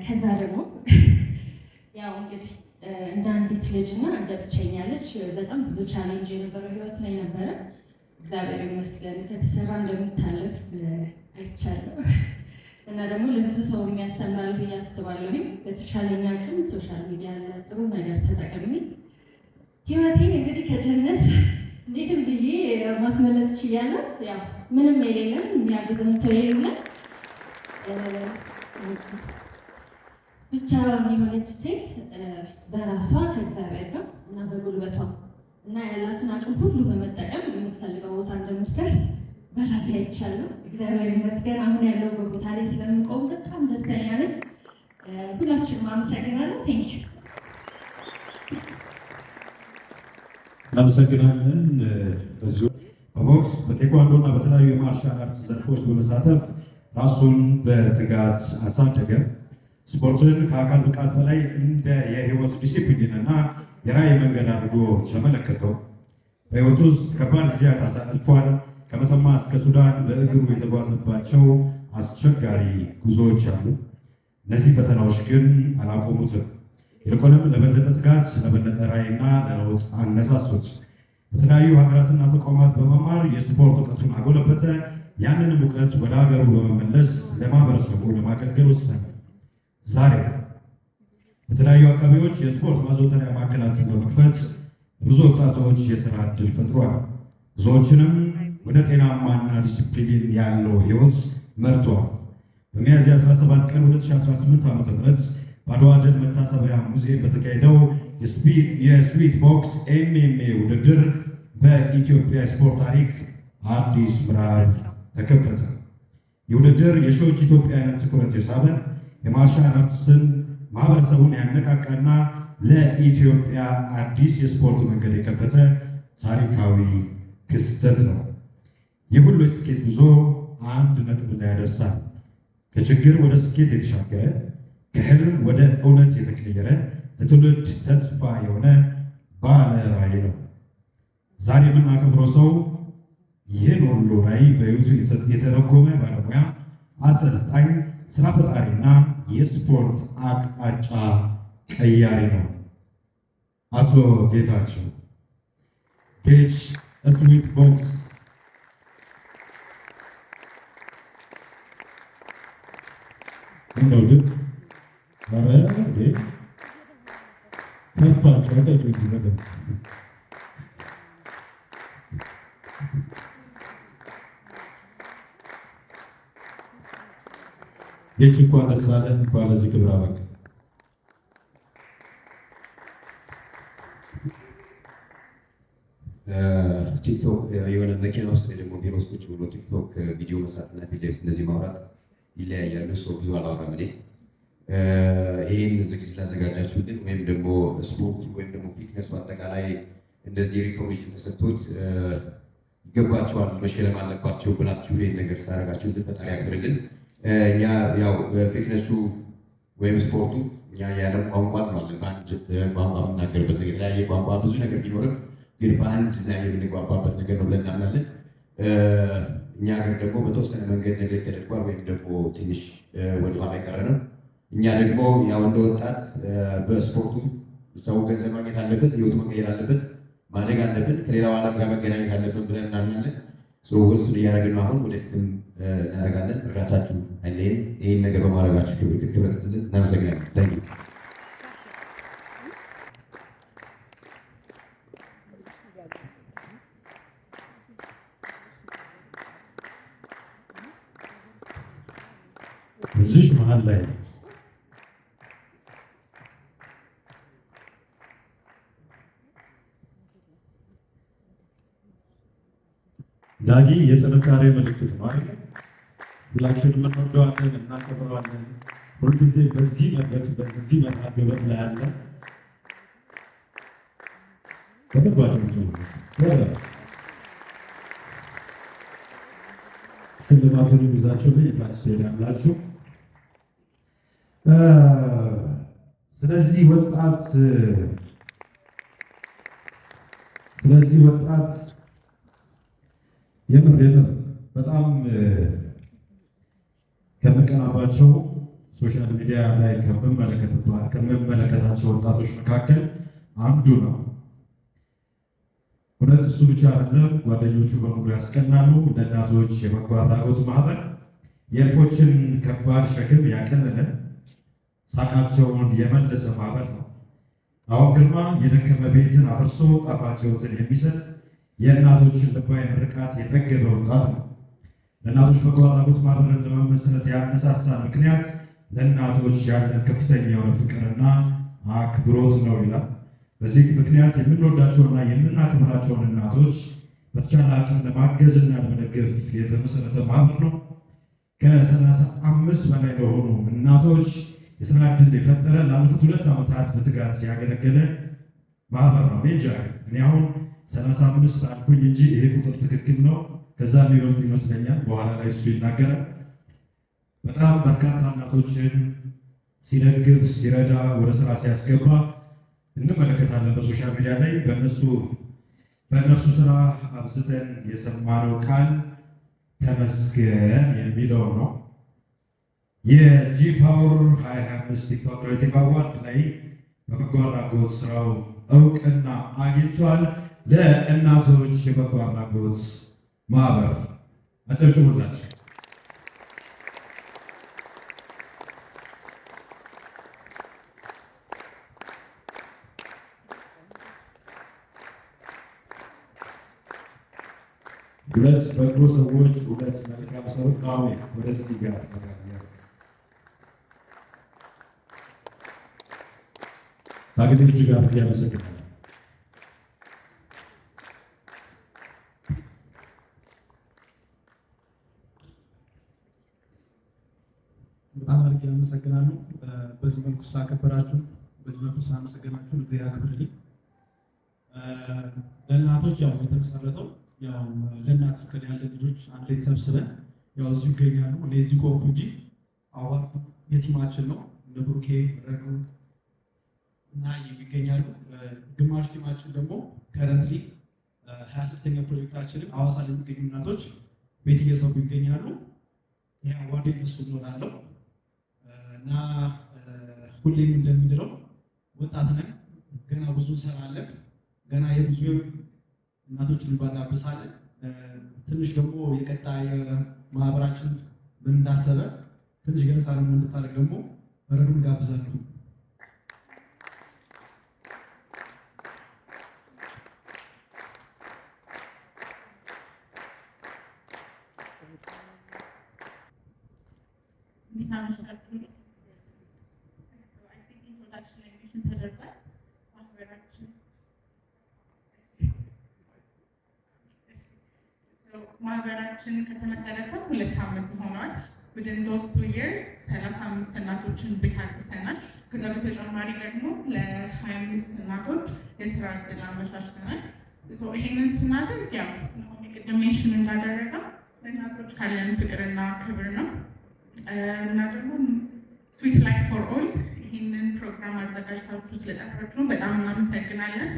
ከዛ ደግሞ ያው እንግዲህ እንደ አንዲት ልጅ እና እንደ ብቸኛ ልጅ በጣም ብዙ challenge የነበረው ህይወት ላይ ነበረ። እግዚአብሔር ይመስገን ከተሰራ እንደሚታለፍ አይቻለሁ እና ደግሞ ለብዙ ሰው የሚያስተምራል ብዬ አስባለሁኝ። በተቻለኝ አቅም social media ለጥሩ ነገር ተጠቅሜ ህይወቴን እንግዲህ ከድህነት እንዴትም ብዬ ማስመለጥ ችያለሁ። ያው ምንም የሌለን፣ የሚያግዘን ሰው የሌለን፣ ብቻዋን የሆነች ሴት በራሷ ከእግዚአብሔር ጋር እና በጉልበቷ እና ያላትን አቅም ሁሉ በመጠቀም የምትፈልገው ቦታ እንደምትደርስ በራሴ አይቻለሁ። እግዚአብሔር ይመስገን አሁን ያለው ቦታ ላይ ስለምቆም በጣም ደስተኛ ነኝ። ሁላችንም አመሰግናለሁ። Thank you። እናመሰግናለን። በዚሁ በቦክስ፣ በቴኳንዶ እና በተለያዩ የ martial art ዘርፎች በመሳተፍ ራሱን በትጋት አሳደገ። ስፖርትን ከአካል ብቃት በላይ እንደ የህይወት ዲሲፕሊን እና የራዕይ መንገድ አድርጎ ተመለከተው። በህይወቱ ውስጥ ከባድ ጊዜያት አሳልፏል። ከመተማ እስከ ሱዳን በእግሩ የተጓዘባቸው አስቸጋሪ ጉዞዎች አሉ። እነዚህ ፈተናዎች ግን አላቆሙትም። ይልቁንም ለበለጠ ትጋት፣ ለበለጠ ራዕይና ለለውጥ አነሳሱት። በተለያዩ ሀገራትና ተቋማት በመማር የስፖርት እውቀቱን አጎለበተ። ያንንም እውቀት ወደ ሀገሩ በመመለስ ለማህበረሰቡ ለማገልገል ወሰነ። ዛሬ በተለያዩ አካባቢዎች የስፖርት ማዘውተሪያ ማዕከላትን በመክፈት ብዙ ወጣቶች የስራ ዕድል ፈጥሯል። ብዙዎችንም ወደ ጤናማና ዲሲፕሊን ያለው ህይወት መርቷል። በሚያዝያ 17 ቀን 2018 ዓ.ም. በአድዋ ድል መታሰቢያ ሙዚየም በተካሄደው የ Sweet Box MMA ውድድር በኢትዮጵያ ስፖርት ታሪክ አዲስ ምዕራፍ ተከፈተ። የውድድር የሺዎች ኢትዮጵያውያንን ትኩረት የሳበ፣ የ martial arts ን ማህበረሰቡን ያነቃቃና ለኢትዮጵያ አዲስ የስፖርት መንገድ የከፈተ ታሪካዊ ክስተት ነው። ይህ ሁሉ የስኬት ጉዞ አንድ ነጥብ ላይ ያደርሳል። ከችግር ወደ ስኬት የተሻገረ፣ ከህልም ወደ እውነት የተቀየረ፣ ለትውልድ ተስፋ የሆነ ባለ ራዕይ ነው። ዛሬ የምናከብረው ሰው ይህን ሁሉ ራዕይ በህይወቱ የተረጎመ ባለሙያ፣ አሰልጣኝ፣ ስራ ፈጣሪና የስፖርት አቅጣጫ ቀያሪ ነው። አቶ ጌታቸው ጌች Sweet Box። እንደው ግን ኧረ እንዴ ከፋቸው አቀጩ እንጂ በደንብ። ጌች፣ እንኳን ደስ አለህ፣ እንኳን ለዚህ ክብር አበቃህ። ቲክቶክ የሆነ መኪና ውስጥ ወይ ደግሞ ቢሮ ውስጥ ቁጭ ብሎ ቲክቶክ ቪዲዮ መስራት እና ፊት ለፊት እንደዚህ ማውራት ይለያያሉ። ሰው ብዙ አላወራም እኔ። ይህን ዝግጅት ላዘጋጃችሁልን ወይም ደግሞ ስፖርቱ ወይም ደግሞ fitness ኡ አጠቃላይ እንደዚህ recognition ተሰጥቶት ይገባቸዋል፣ መሸለም አለባቸው ብላችሁ ይህን ነገር ስላደረጋችሁልን ፈጣሪ ያክብርልን። እኛ ያው fitness ኡ ወይም ስፖርቱ እኛ የዓለም ቋንቋ እንለዋለን። በአንድ ቋንቋ የምናገርበት ነገር፣ የተለያየ ቋንቋ ብዙ ነገር ቢኖርም ግን በአንድ ላይ የምንግባባበት ነገር ነው ብለን እናምናለን። እኛ ሀገር ደግሞ በተወሰነ መንገድ ነገር ተደርጓል ወይም ደግሞ ትንሽ ወደኋላ የቀረ ነው። እኛ ደግሞ ያው እንደ ወጣት በስፖርቱ ሰው ገንዘብ ማግኘት አለበት፣ ህይወቱ መቀየር አለበት፣ ማደግ አለብን፣ ከሌላው ዓለም ጋር መገናኘት አለብን ብለን እናምናለን። እሱን እያደረግን ነው። አሁን ወደፊትም እናደርጋለን። እርዳታችሁ አይለየን። ይህን ነገር በማድረጋችሁ ክብር ክብር ስጥልን። እናመሰግናለን። Thank you። እዚህ መሀል ላይ ዳጊ የጥንካሬ ምልክት ነው አይደል? ሁላችንም እንወደዋለን፣ እናከብረዋለን። ሁልጊዜ በዚህ መድረክ በዚህ መርሃ ግብር ላይ አለ። በደንብ ሽልማቱን ይዛችሁ ታች ትሄዳላችሁ። ስለዚህ ወጣት የምር የምር በጣም ከምቀናባቸው Social media ላይ ከምመለከታቸው ወጣቶች መካከል አንዱ ነው። እውነት እሱ ብቻ አይደለም፣ ጓደኞቹ በሙሉ ያስቀናሉ። ለእናቶች የበጎ አድራጎት ማህበር የእልፎችን ከባድ ሸክም ያቀለለ፣ ሳቃቸውን የመለሰ ማህበር ነው። አሁን ግርማ የደከመ ቤትን አፍርሶ ጣፋጭ ሕይወትን የሚሰጥ፣ የእናቶችን ልባዊ ምርቃት የጠገበ ወጣት ነው። ለእናቶች በጎ አድራጎት ማህበርን ለመመስረት ያነሳሳን ምክንያት ለእናቶች ያለን ከፍተኛ የሆነ ፍቅርና አክብሮት ነው ይላል። በዚህ ምክንያት የምንወዳቸውና የምናከብራቸውን እናቶች በተቻለ አቅም ለማገዝና ለመደገፍ የተመሰረተ ማህበር ነው። ከ35 በላይ ለሆኑ እናቶች የስራ ዕድል የፈጠረ፣ ላለፉት 2 ዓመታት በትጋት ያገለገለ ማህበር ነው። እኔ እንጃ፣ እኔ አሁን 35 አልኩኝ እንጂ ይሄ ቁጥር ትክክል ነው። ከዛ የሚበልጡ ይመስለኛል። በኋላ ላይ እሱ ይናገራል። በጣም በርካታ እናቶችን ሲደግፍ፣ ሲረዳ፣ ወደ ስራ ሲያስገባ እንመለከታለን በ social media ላይ። በእነሱ ስራ አብዝተን የሰማነው ቃል ተመስገን የሚለው ነው። የ G Power 2025 TikTok Creative Award ላይ በበጎ አድራጎት ስራው እውቅና አግኝቷል። ለእናቶች የበጎ አድራጎት ማህበር አጨብጭቡላቸው። ሁለት በጎ ሰዎች፣ ሁለት መልካም ሰዎች። ናኦሚ ወደዚህ ጋር ትመጣለህ። ዳግም እጅግ አድርጌ አመሰግናለሁ። በጣም አድርጌ አመሰግናለሁ። በዚህ መልኩ ስላከበራችሁ፣ በዚህ መልኩ ስላመሰገናችሁ እግዚአብሔር ያክብርልኝ። ለእናቶች ያው የተመሰረተው ያው ለእናት ፍቅር ያለን ልጆች አንድ ላይ ተሰብስበን ያው እዚሁ ይገኛሉ። እኔ እዚህ ቆምኩ እንጂ award ኡ የ team ኣችን ነው። እነ ብሩኬ፣ ረዱ እና ይገኛሉ። ግማሽ team ኣችን ደግሞ currently 26ኛ ፕሮጀክታችንን ሐዋሳ ለሚገኙ እናቶች ቤት እየሰሩ ይገኛሉ። ይህ award የነሱ ነው እላለሁ። እና ሁሌም እንደምንለው ወጣት ነን፣ ገና ብዙ እንሰራለን፣ ገና የብዙ እናቶችን እንባ እናብሳለን። ትንሽ ደግሞ የቀጣይ ማህበራችን ምን እንዳሰበ ትንሽ ገለጻ ደግሞ እንድታደርግ ደግሞ ረዱን ጋብዛለሁ። እንዴት አመሻችሁ? I think introduction ላይ mention ተደርጓል። ማህበራችን ከተመሰረተ 2 ዓመት ሆኗል። Within those 2 years 35 እናቶችን ቤት አድሰናል። ከዛ በተጨማሪ ደግሞ ለ25 እናቶች የስራ እድል አመቻችተናል። So ይሄንን ስናደርግ ያው ናሆሚ ቅድም mention እንዳደረገው ለእናቶች ካለን ፍቅርና ክብር ነው። እና ደግሞ Sweet Life for All ይህንን ፕሮግራም አዘጋጅታችሁ ስለጠራችሁን በጣም እናመሰግናለን።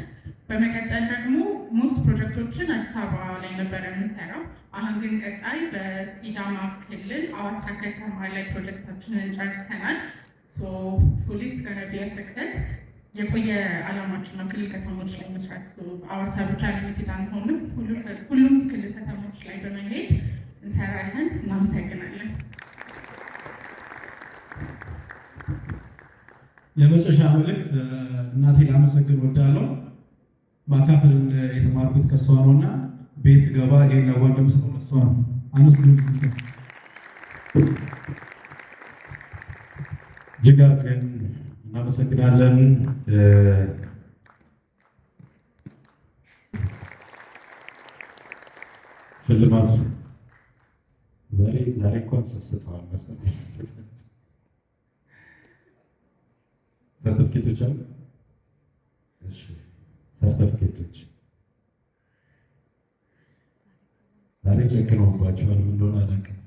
በመቀጠል ደግሞ most ፕሮጀክቶችን አዲስ አበባ ላይ ነበር የምንሰራው። አሁን ግን ቀጣይ በሲዳማ ክልል አዋሳ ከተማ ላይ ፕሮጀክታችንን ጨርሰናል። So hopefully it's gonna be success። የቆየ አላማችን ነው ክልል ከተሞች ላይ መስራት። So አዋሳ ብቻ limited አንሆንም። ሁሉም ክልል ከተሞች ላይ በመሄድ እንሰራለን። እናመሰግናለን። የመጨረሻ መልእክት፣ እናቴ ላመሰግን ወዳለሁ። ማካፈልን የተማርኩት ከሷ ነው እና ቤት ስገባ ይሄን award የምሰጠው ለሷ ነው። አመስግኑ። እጅግ አድርገን እናመሰግናለን። ሽልማቱ ዛሬ ዛሬ እንኳን ሰስተዋል መስጠት። ሰርተፍኬቶች አሉ። እሺ፣ ሰርተፍኬቶች ዛሬ ጨክነውባቸዋል። ምን እንደሆነ አላውቅም።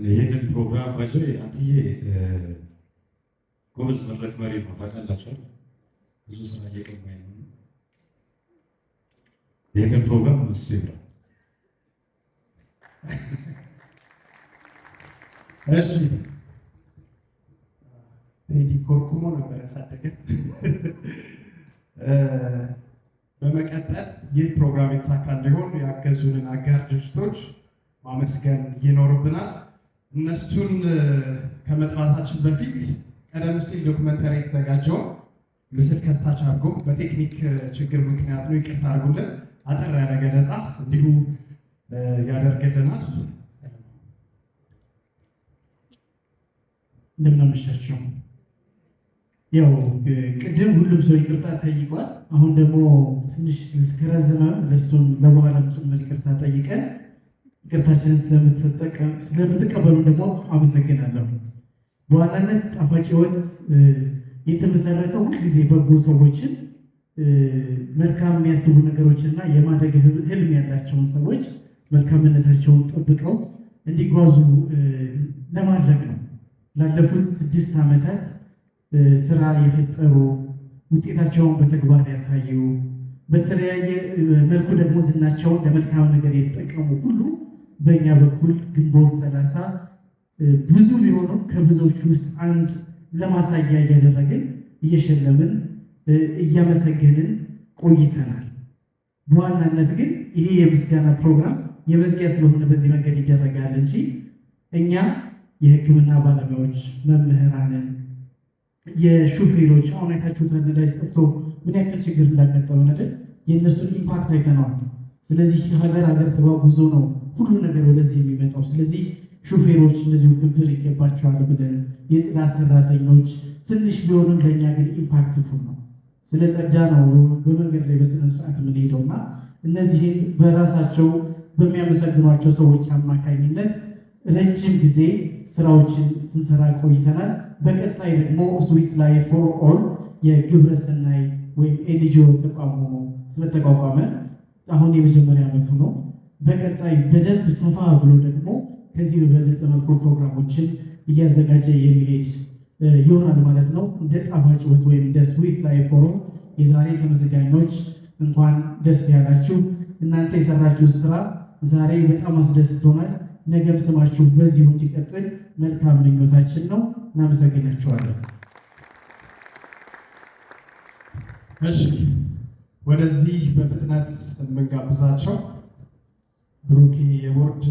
ይህንን ፕሮግራም ባይዞ አንትዬ ጎበዝ መድረክ መሪ ነው፣ ታውቃላችሁ። ብዙ ስራ እየቀማኝ ነው። ይህንን ፕሮግራም እሱ ይምራል። እሺ፣ ቴዲ ኮርኩሞ ነበር ያሳደገን። በመቀጠል ይህ ፕሮግራም የተሳካ እንዲሆን ያገዙንን አጋር ድርጅቶች ማመስገን ይኖርብናል። እነሱን ከመጥራታችን በፊት ቀደም ሲል documentary የተዘጋጀውን ምስል ከሳች አድርጎ በቴክኒክ ችግር ምክንያት ነው፣ ይቅርታ አድርጉልን። አጠር ያለ ገለጻ እንዲሁ ያደርግልናል። እንደምን አመሻችሁ። ያው ቅድም ሁሉም ሰው ይቅርታ ጠይቋል። አሁን ደግሞ ትንሽ ከረዘመ ለሱም ለበኋላም ጭምር ይቅርታ ጠይቀን ይቅርታችንን ስለምትቀበሉ ደግሞ አመሰግናለሁ። በዋናነት ጣፋጭ ሕይወት የተመሰረተው ሁልጊዜ በጎ ሰዎችን፣ መልካም የሚያስቡ ነገሮችንና የማደግ ህልም ያላቸውን ሰዎች መልካምነታቸውን ጠብቀው እንዲጓዙ ለማድረግ ነው። ላለፉት 6 ዓመታት ስራ የፈጠሩ፣ ውጤታቸውን በተግባር ያሳዩ፣ በተለያየ መልኩ ደግሞ ዝናቸውን ለመልካም ነገር የተጠቀሙ ሁሉ በእኛ በኩል ግንቦት 30 ብዙ ቢሆኑም ከብዙዎቹ ውስጥ አንድ ለማሳያ እያደረግን እየሸለምን እያመሰገንን ቆይተናል። በዋናነት ግን ይሄ የምስጋና ፕሮግራም የመዝጊያ ስለሆነ በዚህ መንገድ ይደረጋል እንጂ እኛ የሕክምና ባለሙያዎች፣ መምህራንን፣ የሹፌሮች አሁን አይታችሁታል፣ ነዳጅ ጠፍቶ ምን ያክል ችግር እንዳጋጠመን አይደል? የእነሱን impact አይተነዋል። ስለዚህ ሀገር ሀገር ተጓጉዞ ነው ሁሉ ነገር ወደዚህ የሚመጣው። ስለዚህ ሹፌሮች እንደዚሁ ክብር ይገባቸዋል ብለን፣ የጽዳት ሰራተኞች ትንሽ ቢሆንም ለእኛ ግን impactful ነው። ስለ ጸዳ ነው በመንገድ ላይ በስነ ስርዓት የምንሄደው እና እነዚህን በራሳቸው በሚያመሰግኗቸው ሰዎች አማካኝነት ረጅም ጊዜ ስራዎችን ስንሰራ ቆይተናል። በቀጣይ ደግሞ Sweet Life for All የግብረ ሰናይ ወይም NGO ተቋም ሆኖ ስለተቋቋመ አሁን የመጀመሪያ ዓመቱ ነው። በቀጣይ በደንብ ሰፋ ብሎ ደግሞ ከዚህ በበለጠ መልኩ ፕሮግራሞችን እያዘጋጀ የሚሄድ ይሆናል ማለት ነው። እንደ ጣፋጭ ሕይወት ወይም እንደ Sweet Life for All የዛሬ ተመሰጋኞች እንኳን ደስ ያላችሁ። እናንተ የሰራችሁት ስራ ዛሬ በጣም አስደስቶናል። ነገም ስማችሁ በዚሁ እንዲቀጥል መልካም ምኞታችን ነው። እናመሰግናችኋለን። እሺ፣ ወደዚህ በፍጥነት የምንጋብዛቸው ብሩኬ የቦርድ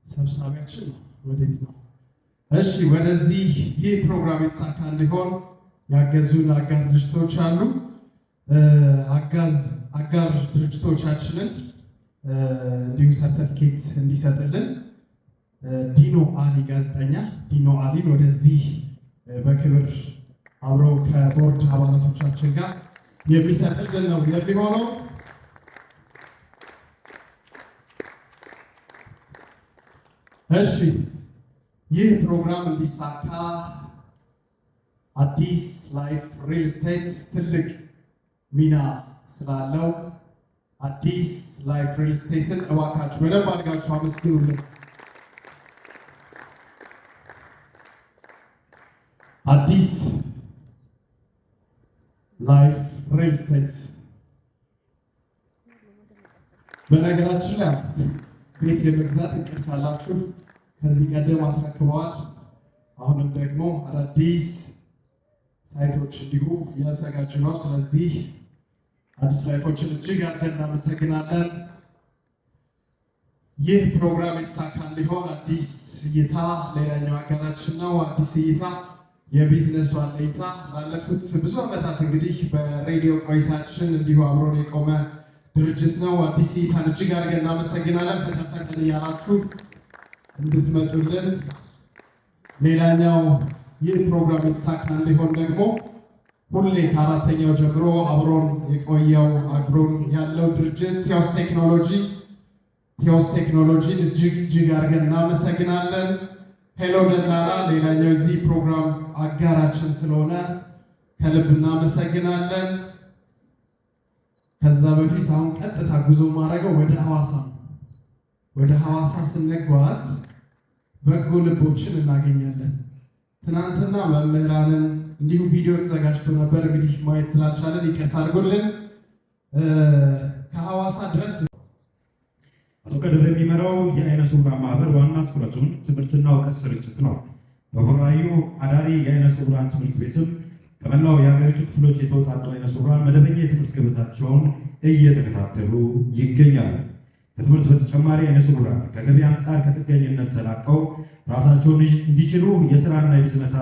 ሰብሳቢያችን ነው። ወዴት ነው? እሺ፣ ወደዚህ ይህ ፕሮግራም የተሳካ እንዲሆን ያገዙን አጋር ድርጅቶች አሉ። አጋር ድርጅቶቻችንን እንዲሁ ሰርተፊኬት እንዲሰጥልን ዲኖ አሊ፣ ጋዜጠኛ ዲኖ አሊን ወደዚህ በክብር አብሮ ከቦርድ አባላቶቻችን ጋር የሚሰጥልን ነው የሚሆነው። እሺ፣ ይህ ፕሮግራም እንዲሳካ አዲስ Life Real Estate ትልቅ ሚና ስላለው አዲስ Life Real Estate ን እባካችሁ በደንብ አድርጋችሁ አመስግኑልን። አዲስ Life Real Estate በነገራችን ላይ ቤት የመግዛት እቅድ ካላችሁ ከዚህ ቀደም አስረክበዋል። አሁንም ደግሞ አዳዲስ site ኦች እንዲሁ እያዘጋጁ ነው። ስለዚህ አዲስ Life ኦችን እጅግ አድርገን እናመሰግናለን። ይህ ፕሮግራም የተሳካ እንዲሆን አዲስ እይታ ሌላኛው አጋራችን ነው። አዲስ እይታ የቢዝነሱ አለኝታ ላለፉት ብዙ ዓመታት እንግዲህ በሬዲዮ ቆይታችን እንዲሁ አብሮን የቆመ ድርጅት ነው። አዲስ እይታን እጅግ አድርገን እናመሰግናለን። ፈጠን ፈጠን እያላችሁ እንድትመጡልን። ሌላኛው ይህ ፕሮግራም የተሳካ እንዲሆን ደግሞ ሁሌ ከአራተኛው ጀምሮ አብሮን የቆየው አብሮን ያለው ድርጅት ቴዎስ ቴክኖሎጂ፣ ቴዎስ ቴክኖሎጂን እጅግ እጅግ አድርገን እናመሰግናለን። ሄሎ ደላላ ሌላኛው የዚህ ፕሮግራም አጋራችን ስለሆነ ከልብ እናመሰግናለን። ከዛ በፊት አሁን ቀጥታ ጉዞ ማድረገው ወደ ሐዋሳ ነው። ወደ ሐዋሳ ስንጓዝ በጎ ልቦችን እናገኛለን። ትናንትና መምህራንን እንዲሁም ቪዲዮ ተዘጋጅቶ ነበር። እንግዲህ ማየት ስላልቻለን ይቅርታ አድርጎልን ከሐዋሳ ድረስ አቶ ከድር የሚመራው የአይነ ስውራን ማህበር ዋና ትኩረቱን ትምህርትና እውቀት ስርጭት ነው። በቡራዩ አዳሪ የአይነ ስውራን ትምህርት ቤትም ከመላው የሀገሪቱ ክፍሎች የተውጣጡ አይነ ስውራን መደበኛ የትምህርት ገበታቸውን እየተከታተሉ ይገኛሉ። ከትምህርት በተጨማሪ አይነ ስውራን ከገቢ አንጻር ከጥገኝነት ተላቀው ራሳቸውን እንዲችሉ የስራና የቢዝነስ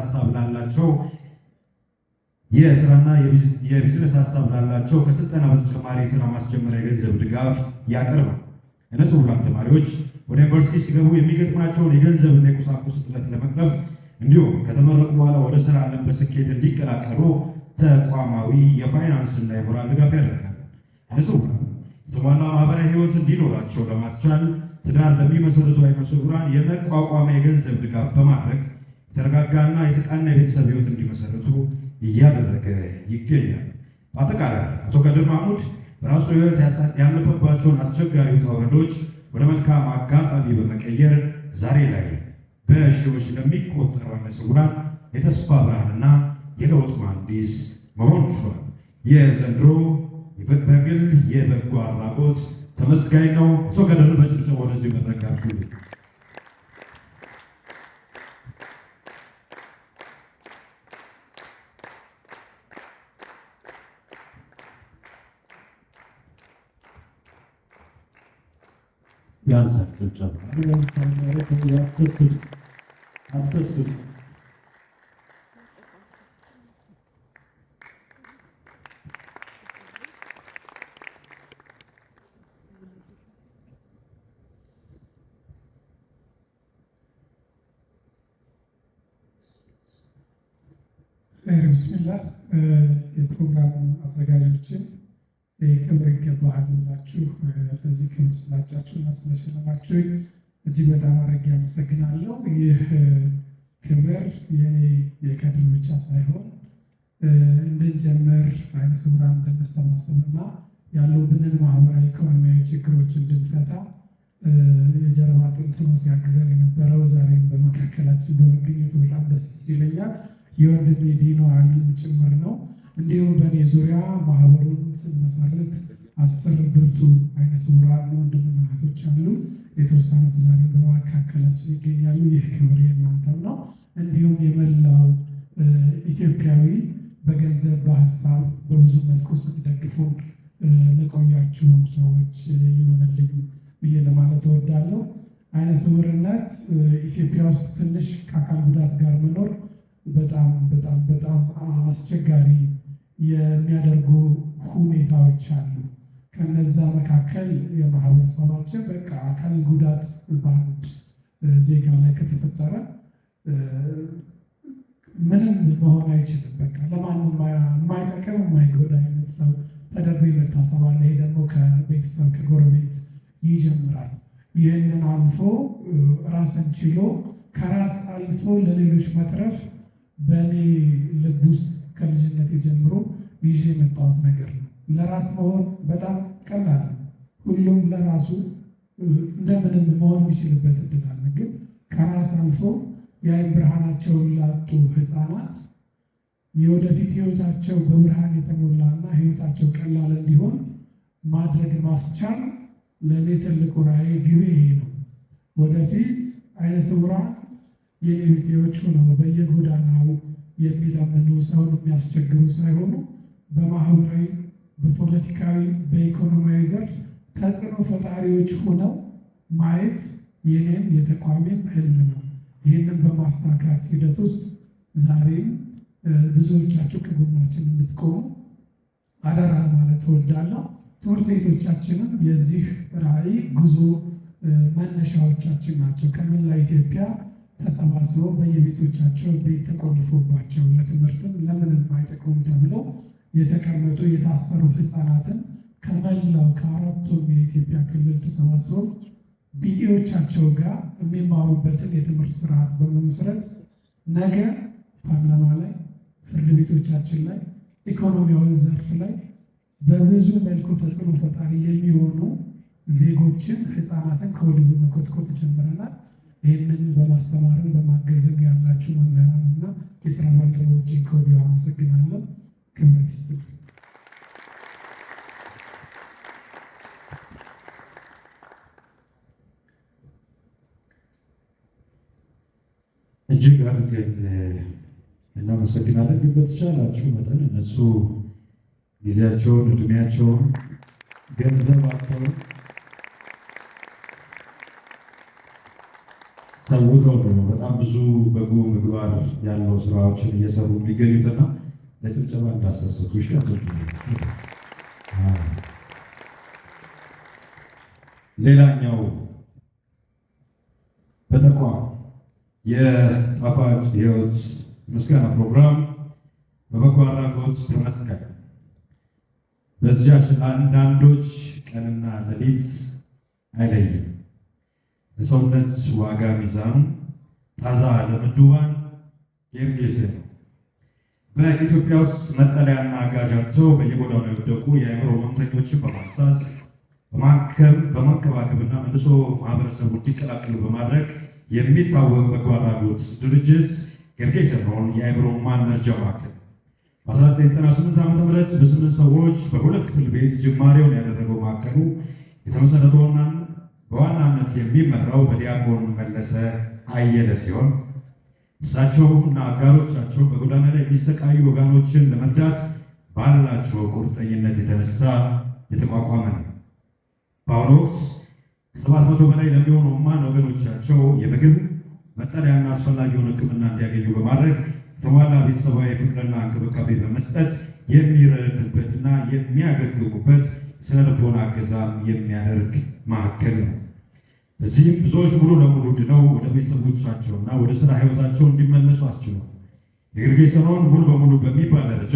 ሀሳብ ላላቸው ከስልጠና በተጨማሪ የስራ ማስጀመሪያ የገንዘብ ድጋፍ ያቀርባል። አይነ ስውራን ተማሪዎች ወደ ዩኒቨርሲቲ ሲገቡ የሚገጥማቸውን የገንዘብና የቁሳቁስ እጥረት ለመቅረፍ እንዲሁም ከተመረቁ በኋላ ወደ ስራ ዓለም በስኬት እንዲቀላቀሉ ተቋማዊ የፋይናንስና የሞራል ድጋፍ ያደርጋል። አይነ ስውራን የተሟላ ማህበራዊ ሕይወት እንዲኖራቸው ለማስቻል ትዳር ለሚመሰርቱ አይነ ስውራን የመቋቋሚያ የገንዘብ ድጋፍ በማድረግ የተረጋጋና የተቃና የቤተሰብ ሕይወት እንዲመሰርቱ እያደረገ ይገኛል። በአጠቃላይ አቶ ከድር ማህሙድ በራሱ ሕይወት ያለፈባቸውን አስቸጋሪ ውጣ ውረዶች ወደ መልካም አጋጣሚ በመቀየር ዛሬ ላይ በሺዎች ለሚቆጠሩ አይነ ስውራን የተስፋ ብርሃንና የለውጥ መሐንዲስ መሆን ችሏል። የዘንድሮ በግል የበጎ አድራጎት ተመስጋኝ ነው። አቶ ከድርን በጭብጨባ ወደዚህ መድረክ ጋብዙልኝ። ያንሳል ጭብጨባ። አትሰስቱ። ኸይር ብስሚላህ። የፕሮግራሙ አዘጋጆችን ክብር ይገባሃል ብላችሁ ለዚህ ክብር ስላጫችሁ እና ስለሸለማችሁ እጅግ በጣም አድርጌ አመሰግናለሁ። ይህ ክብር የኔ የከድር ብቻ ሳይሆን እንድንጀምር፣ አይነ ስውራን እንድንሰባሰብና ያሉብንን ማህበራዊ ኢኮኖሚያዊ ችግሮች እንድንፈታ የጀርባ አጥንት ሆኖ ሲያግዘን የነበረው ዛሬም በመካከላችን በመገኘቱ በጣም ደስ ይለኛል። የወንድሜ ዲኖ አሊም ጭምር ነው። እንዲሁም በእኔ ዙሪያ ማህበሩን ስንመሰርት 10 ብርቱ አይነ ስውራን ወንድምና እህቶች አሉ። የተወሰኑት ዛሬ በመካከላችን ይገኛሉ። ይህ ክብር የእናንተም ነው። እንዲሁም የመላው ኢትዮጵያዊ በገንዘብ፣ በሀሳብ፣ በብዙ መልኩ ስትደግፉን ለቆያችሁም ሰዎች ይሆንልኝ ብዬ ለማለት እወዳለሁ። አይነ ስውርነት ኢትዮጵያ ውስጥ ትንሽ ከአካል ጉዳት ጋር መኖር በጣም በጣም በጣም አስቸጋሪ የሚያደርጉ ሁኔታዎች አሉ። ከነዛ መካከል የማህበረሰባችን በቃ አካል ጉዳት በአንድ ዜጋ ላይ ከተፈጠረ ምንም መሆን አይችልም። በቃ ለማንም የማይጠቅም የማይጎዳ አይነት ሰው ተደርጎ የመታሰብ አለ። ይሄ ደግሞ ከቤተሰብ ከጎረቤት ይጀምራል። ይህንን አልፎ ራስን ችሎ ከራስ አልፎ ለሌሎች መትረፍ በእኔ ልብ ውስጥ ከልጅነት ጀምሮ ይዤ የመጣሁት ነገር ነው። ለራስ መሆን በጣም ቀላል ነው። ሁሉም ለራሱ እንደምንም መሆን የሚችልበት እድል አለ። ግን ከራስ አልፎ የአይን ብርሃናቸውን ላጡ ህፃናት የወደፊት ህይወታቸው በብርሃን የተሞላና ህይወታቸው ቀላል እንዲሆን ማድረግ ማስቻል ለእኔ ትልቁ ራዕይ ግቤ ይሄ ነው። ወደፊት አይነ ስውራን የኔ ቢጤዎች ሆነው በየጎዳናው የሚለምኑ፣ ሰውን የሚያስቸግሩ ሳይሆኑ በማህበራዊ፣ በፖለቲካዊ፣ በኢኮኖሚያዊ ዘርፍ ተጽዕኖ ፈጣሪዎች ሆነው ማየት የኔም የተቋሜም ህልም ነው። ይህንን በማሳካት ሂደት ውስጥ ዛሬም ብዙዎቻችሁ ከጎናችን እንድትቆሙ አደራ ማለት እወዳለሁ። ትምህርት ቤቶቻችንም የዚህ ራዕይ ጉዞ መነሻዎቻችን ናቸው። ከመላ ኢትዮጵያ ተሰባስበው በየቤቶቻቸው ቤት ተቆልፎባቸው ለትምህርትም ለምንም አይጠቅሙም ተብለው የተቀመጡ የታሰሩ ህፃናትን ከመላው ከአራቱም የኢትዮጵያ ክልል ተሰባስበው ቢጤዎቻቸው ጋር የሚማሩበትን የትምህርት ስርዓት በመመስረት ነገ ፓርላማ ላይ፣ ፍርድ ቤቶቻችን ላይ፣ ኢኮኖሚያዊ ዘርፍ ላይ በብዙ መልኩ ተጽዕኖ ፈጣሪ የሚሆኑ ዜጎችን፣ ህፃናትን ከወዲሁ መኮትኮት ጀምረናል። ይህንን በማስተማርም በማገዝም ያላችሁ መምህራን እና የስራ ባልደረቦቼን ከወዲሁ አመሰግናለሁ። ክብረት ይስጥልኝ። እጅግ አድርገን እናመሰግናለን። ግን በተቻላችሁ መጠን እነሱ ጊዜያቸውን፣ እድሜያቸውን፣ ገንዘባቸውን ሰውተው ነው በጣም ብዙ በጎ ምግባር ያለው ስራዎችን እየሰሩ የሚገኙትና ለጭብጨባ እንዳሰሰቱ። እሺ። ሌላኛው በተቋም የጣፋጭ ሕይወት ምስጋና ፕሮግራም በበጎ አድራጎት ተመስጋኝ፣ በዚያች ለአንዳንዶች ቀንና ሌሊት አይለይም። ለሰውነት ዋጋ ሚዛኑ ታዛ ለምንዱባን ጌርጌሴ ነው። በኢትዮጵያ ውስጥ መጠለያና አጋዥ አጥተው በየጎዳናው የወደቁ የአእምሮ ህመምተኞችን በማንሳት፣ በማከም፣ በመንከባከብና መልሶ ማህበረሰቡ እንዲቀላቀሉ በማድረግ የሚታወቅ በጎ አድራጎት ድርጅት ጌርጌሴኖን የአእምሮ ህሙማን መርጃ ማዕከል በ1998 ዓ.ም በስምንት ሰዎች በሁለት ክፍል ቤት ጅማሬውን ያደረገው ማዕከሉ የተመሰረተውና በዋናነት የሚመራው በዲያቆን መለሰ አየለ ሲሆን፣ እሳቸው እና አጋሮቻቸው በጎዳና ላይ የሚሰቃዩ ወገኖችን ለመርዳት ባላቸው ቁርጠኝነት የተነሳ የተቋቋመ ነው። በአሁኑ ወቅት 700 በላይ ለሚሆኑ ሕሙማን ወገኖቻቸው የምግብ፣ መጠለያና አስፈላጊውን ሕክምና እንዲያገኙ በማድረግ የተሟላ ቤተሰባዊ ፍቅርና እንክብካቤ በመስጠት የሚረዱበትና የሚያገግሙበት ስነ ልቦና እገዛም የሚያደርግ ማዕከል ነው። እዚህም ብዙዎች ሙሉ ለሙሉ ድነው ወደ ቤተሰቦቻቸውና ወደ ስራ ህይወታቸው እንዲመለሱ አስችሏል። የጌርጌሴኖን ሙሉ በሙሉ በሚባል ደረጃ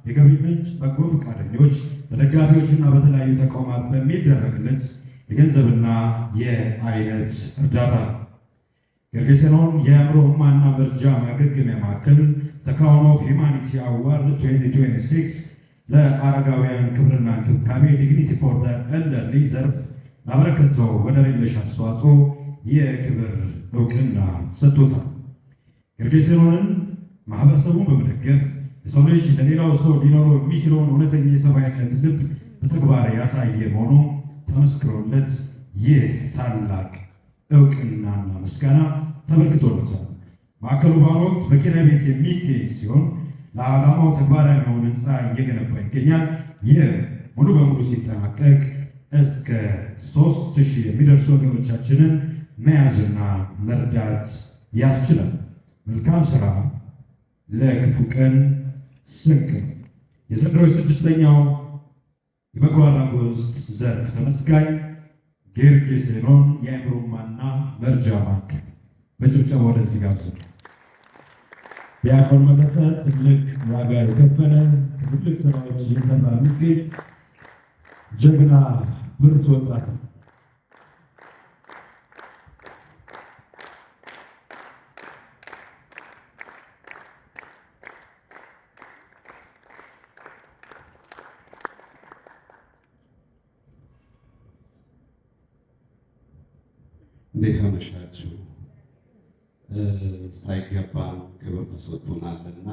የገቢ ምንጭ በጎ ፈቃደኞች፣ በደጋፊዎችና በተለያዩ ተቋማት በሚደረግለት የገንዘብና የአይነት እርዳታ ነው። ጌርጌሴኖን የአእምሮ ህሙማንና መርጃ ማገገሚያ ማዕከል The Crown of Humanity Award 2026 ለአረጋውያን ክብርና እንክብካቤ Dignity for the Elderly ዘርፍ ላበረከተው ወደር የለሽ አስተዋጽኦ የክብር እውቅና ተሰጥቶታል። ጌርጌሴኖንን ማህበረሰቡን በመደገፍ የሰው ልጅ ለሌላው ሰው ሊኖረው የሚችለውን እውነተኛ የሰብአዊነት ልብ በተግባር ያሳየ መሆኑ ተመስክሮለት ይህ ታላቅ እውቅናና ምስጋና ተበርክቶለታል። ማዕከሉ በአሁኑ ወቅት በኪራይ ቤት የሚገኝ ሲሆን ለዓላማው ተግባራዊ የሆነ ህንፃ እየገነባ ይገኛል። ይህ ሙሉ በሙሉ ሲጠናቀቅ እስከ 3000 የሚደርሱ ወገኖቻችንን መያዝና መርዳት ያስችላል። መልካም ስራ ለክፉ ቀን ስንቅ ነው። የዘንድሮ ስድስተኛው የበጎ አድራጎት ዘርፍ ተመስጋኝ ጌርጌሴኖን የአእምሮ ህሙማንና መርጃ ማዕከል በጭብጨባ ወደዚህ ጋብዙ። ዲያቆን መለሰ ትልቅ ዋጋ የከፈለ፣ ትልቅ ስራዎች እየሰራ የሚገኝ ጀግና ብርቱ ወጣት ነው። እንዴት አመሻችሁ? ሳይገባን ክብር ተሰጥቶናልና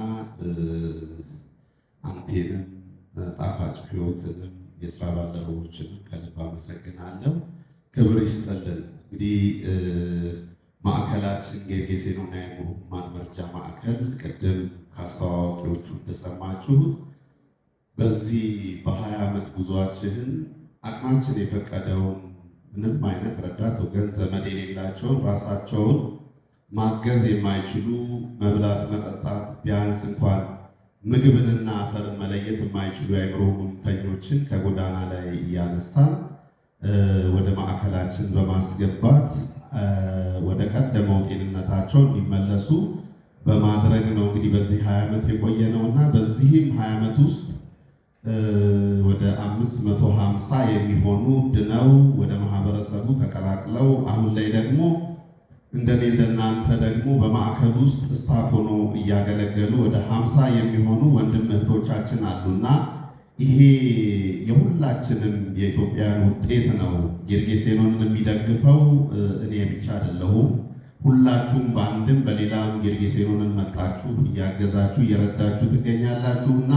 አንቴንም ጣፋጭ ሕይወትንም የስራ ባልደረቦችንም ከልብ አመሰግናለሁ። ክብር ይስጥልን። እንግዲህ ማዕከላችን ጌርጌሴኖን የአእምሮ ህሙማን መርጃ ማዕከል ቅድም ከአስተዋዋቂዎቹ እንደሰማችሁት በዚህ በ20 ዓመት ጉዟችን አቅማችን የፈቀደውን ምንም አይነት ረዳት ወገን ዘመድ የሌላቸውን፣ ራሳቸውን ማገዝ የማይችሉ፣ መብላት መጠጣት ቢያንስ እንኳን ምግብንና አፈርን መለየት የማይችሉ የአእምሮ ህመምተኞችን ከጎዳና ላይ እያነሳን ወደ ማዕከላችን በማስገባት ወደ ቀደመው ጤንነታቸው እንዲመለሱ በማድረግ ነው። እንግዲህ በዚህ 20 ዓመት የቆየ ነው እና በዚህም 20 ዓመት ውስጥ ወደ 550 የሚሆኑ ድነው ወደ ማህበረሰቡ ተቀላቅለው አሁን ላይ ደግሞ እንደኔ እንደናንተ ደግሞ በማዕከል ውስጥ staff ሆኖ እያገለገሉ ወደ 50 የሚሆኑ ወንድም እህቶቻችን አሉና ይሄ የሁላችንም የኢትዮጵያን ውጤት ነው። ጌርጌሴኖንን የሚደግፈው እኔ ብቻ አይደለሁም። ሁላችሁም በአንድም በሌላም ጌርጌሴኖንን መጣችሁ እያገዛችሁ እየረዳችሁ ትገኛላችሁ እና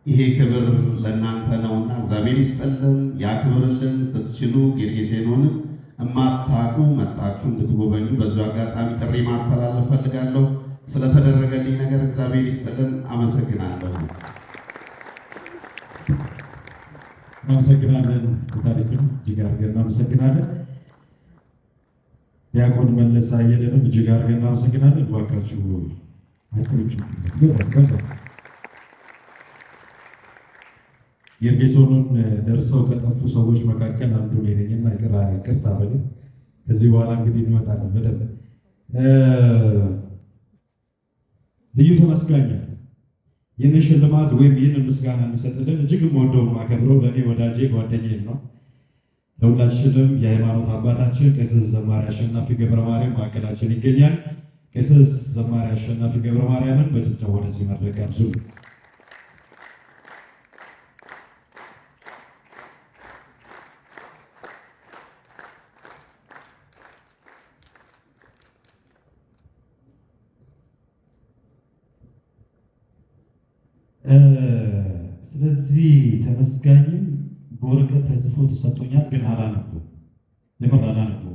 ይሄ ክብር ለእናንተ ነውና እግዚአብሔር ይስጥልን፣ ያክብርልን። ስትችሉ ጌርጌሴኖንን እማታውቁ መጣችሁ እንድትጎበኙ በዚሁ አጋጣሚ ጥሪ ማስተላለፍ ፈልጋለሁ። ስለተደረገልኝ ነገር እግዚአብሔር ይስጥልን። አመሰግናለሁ። እናመሰግናለን። ታሪክም እጅግ አድርገን እናመሰግናለን። ዲያቆን መለስ አየለንም እጅግ አድርገን እናመሰግናለን። እባካችሁ አጭብጭቡ። ጌርጌሶኑን ደርሰው ከጠፉ ሰዎች መካከል አንዱ እኔ ነኝና ይቅርታ በሉኝ። ከዚህ በኋላ እንግዲህ እንመጣለን በደንብ። ልዩ ተመስጋኛ ይህንን ሽልማት ወይም ይህንን ምስጋና የሚሰጥልን እጅግ የምወደው የማከብረው ለእኔ ወዳጄ ጓደኛዬም ነው። ለሁላችንም የሃይማኖት አባታችን ቄስ ዘማሪ አሸናፊ ገብረ ማርያም ማዕከላችን ይገኛል። ቄስ ዘማሪ አሸናፊ ገብረ ማርያምን በጭብጨባ ወደዚህ መድረክ ጋብዙ። ስለዚህ ተመስጋኝም በወረቀት ተጽፎ ተሰጥቶኛል፣ ግን አላነበውም። የምር አላነበውም።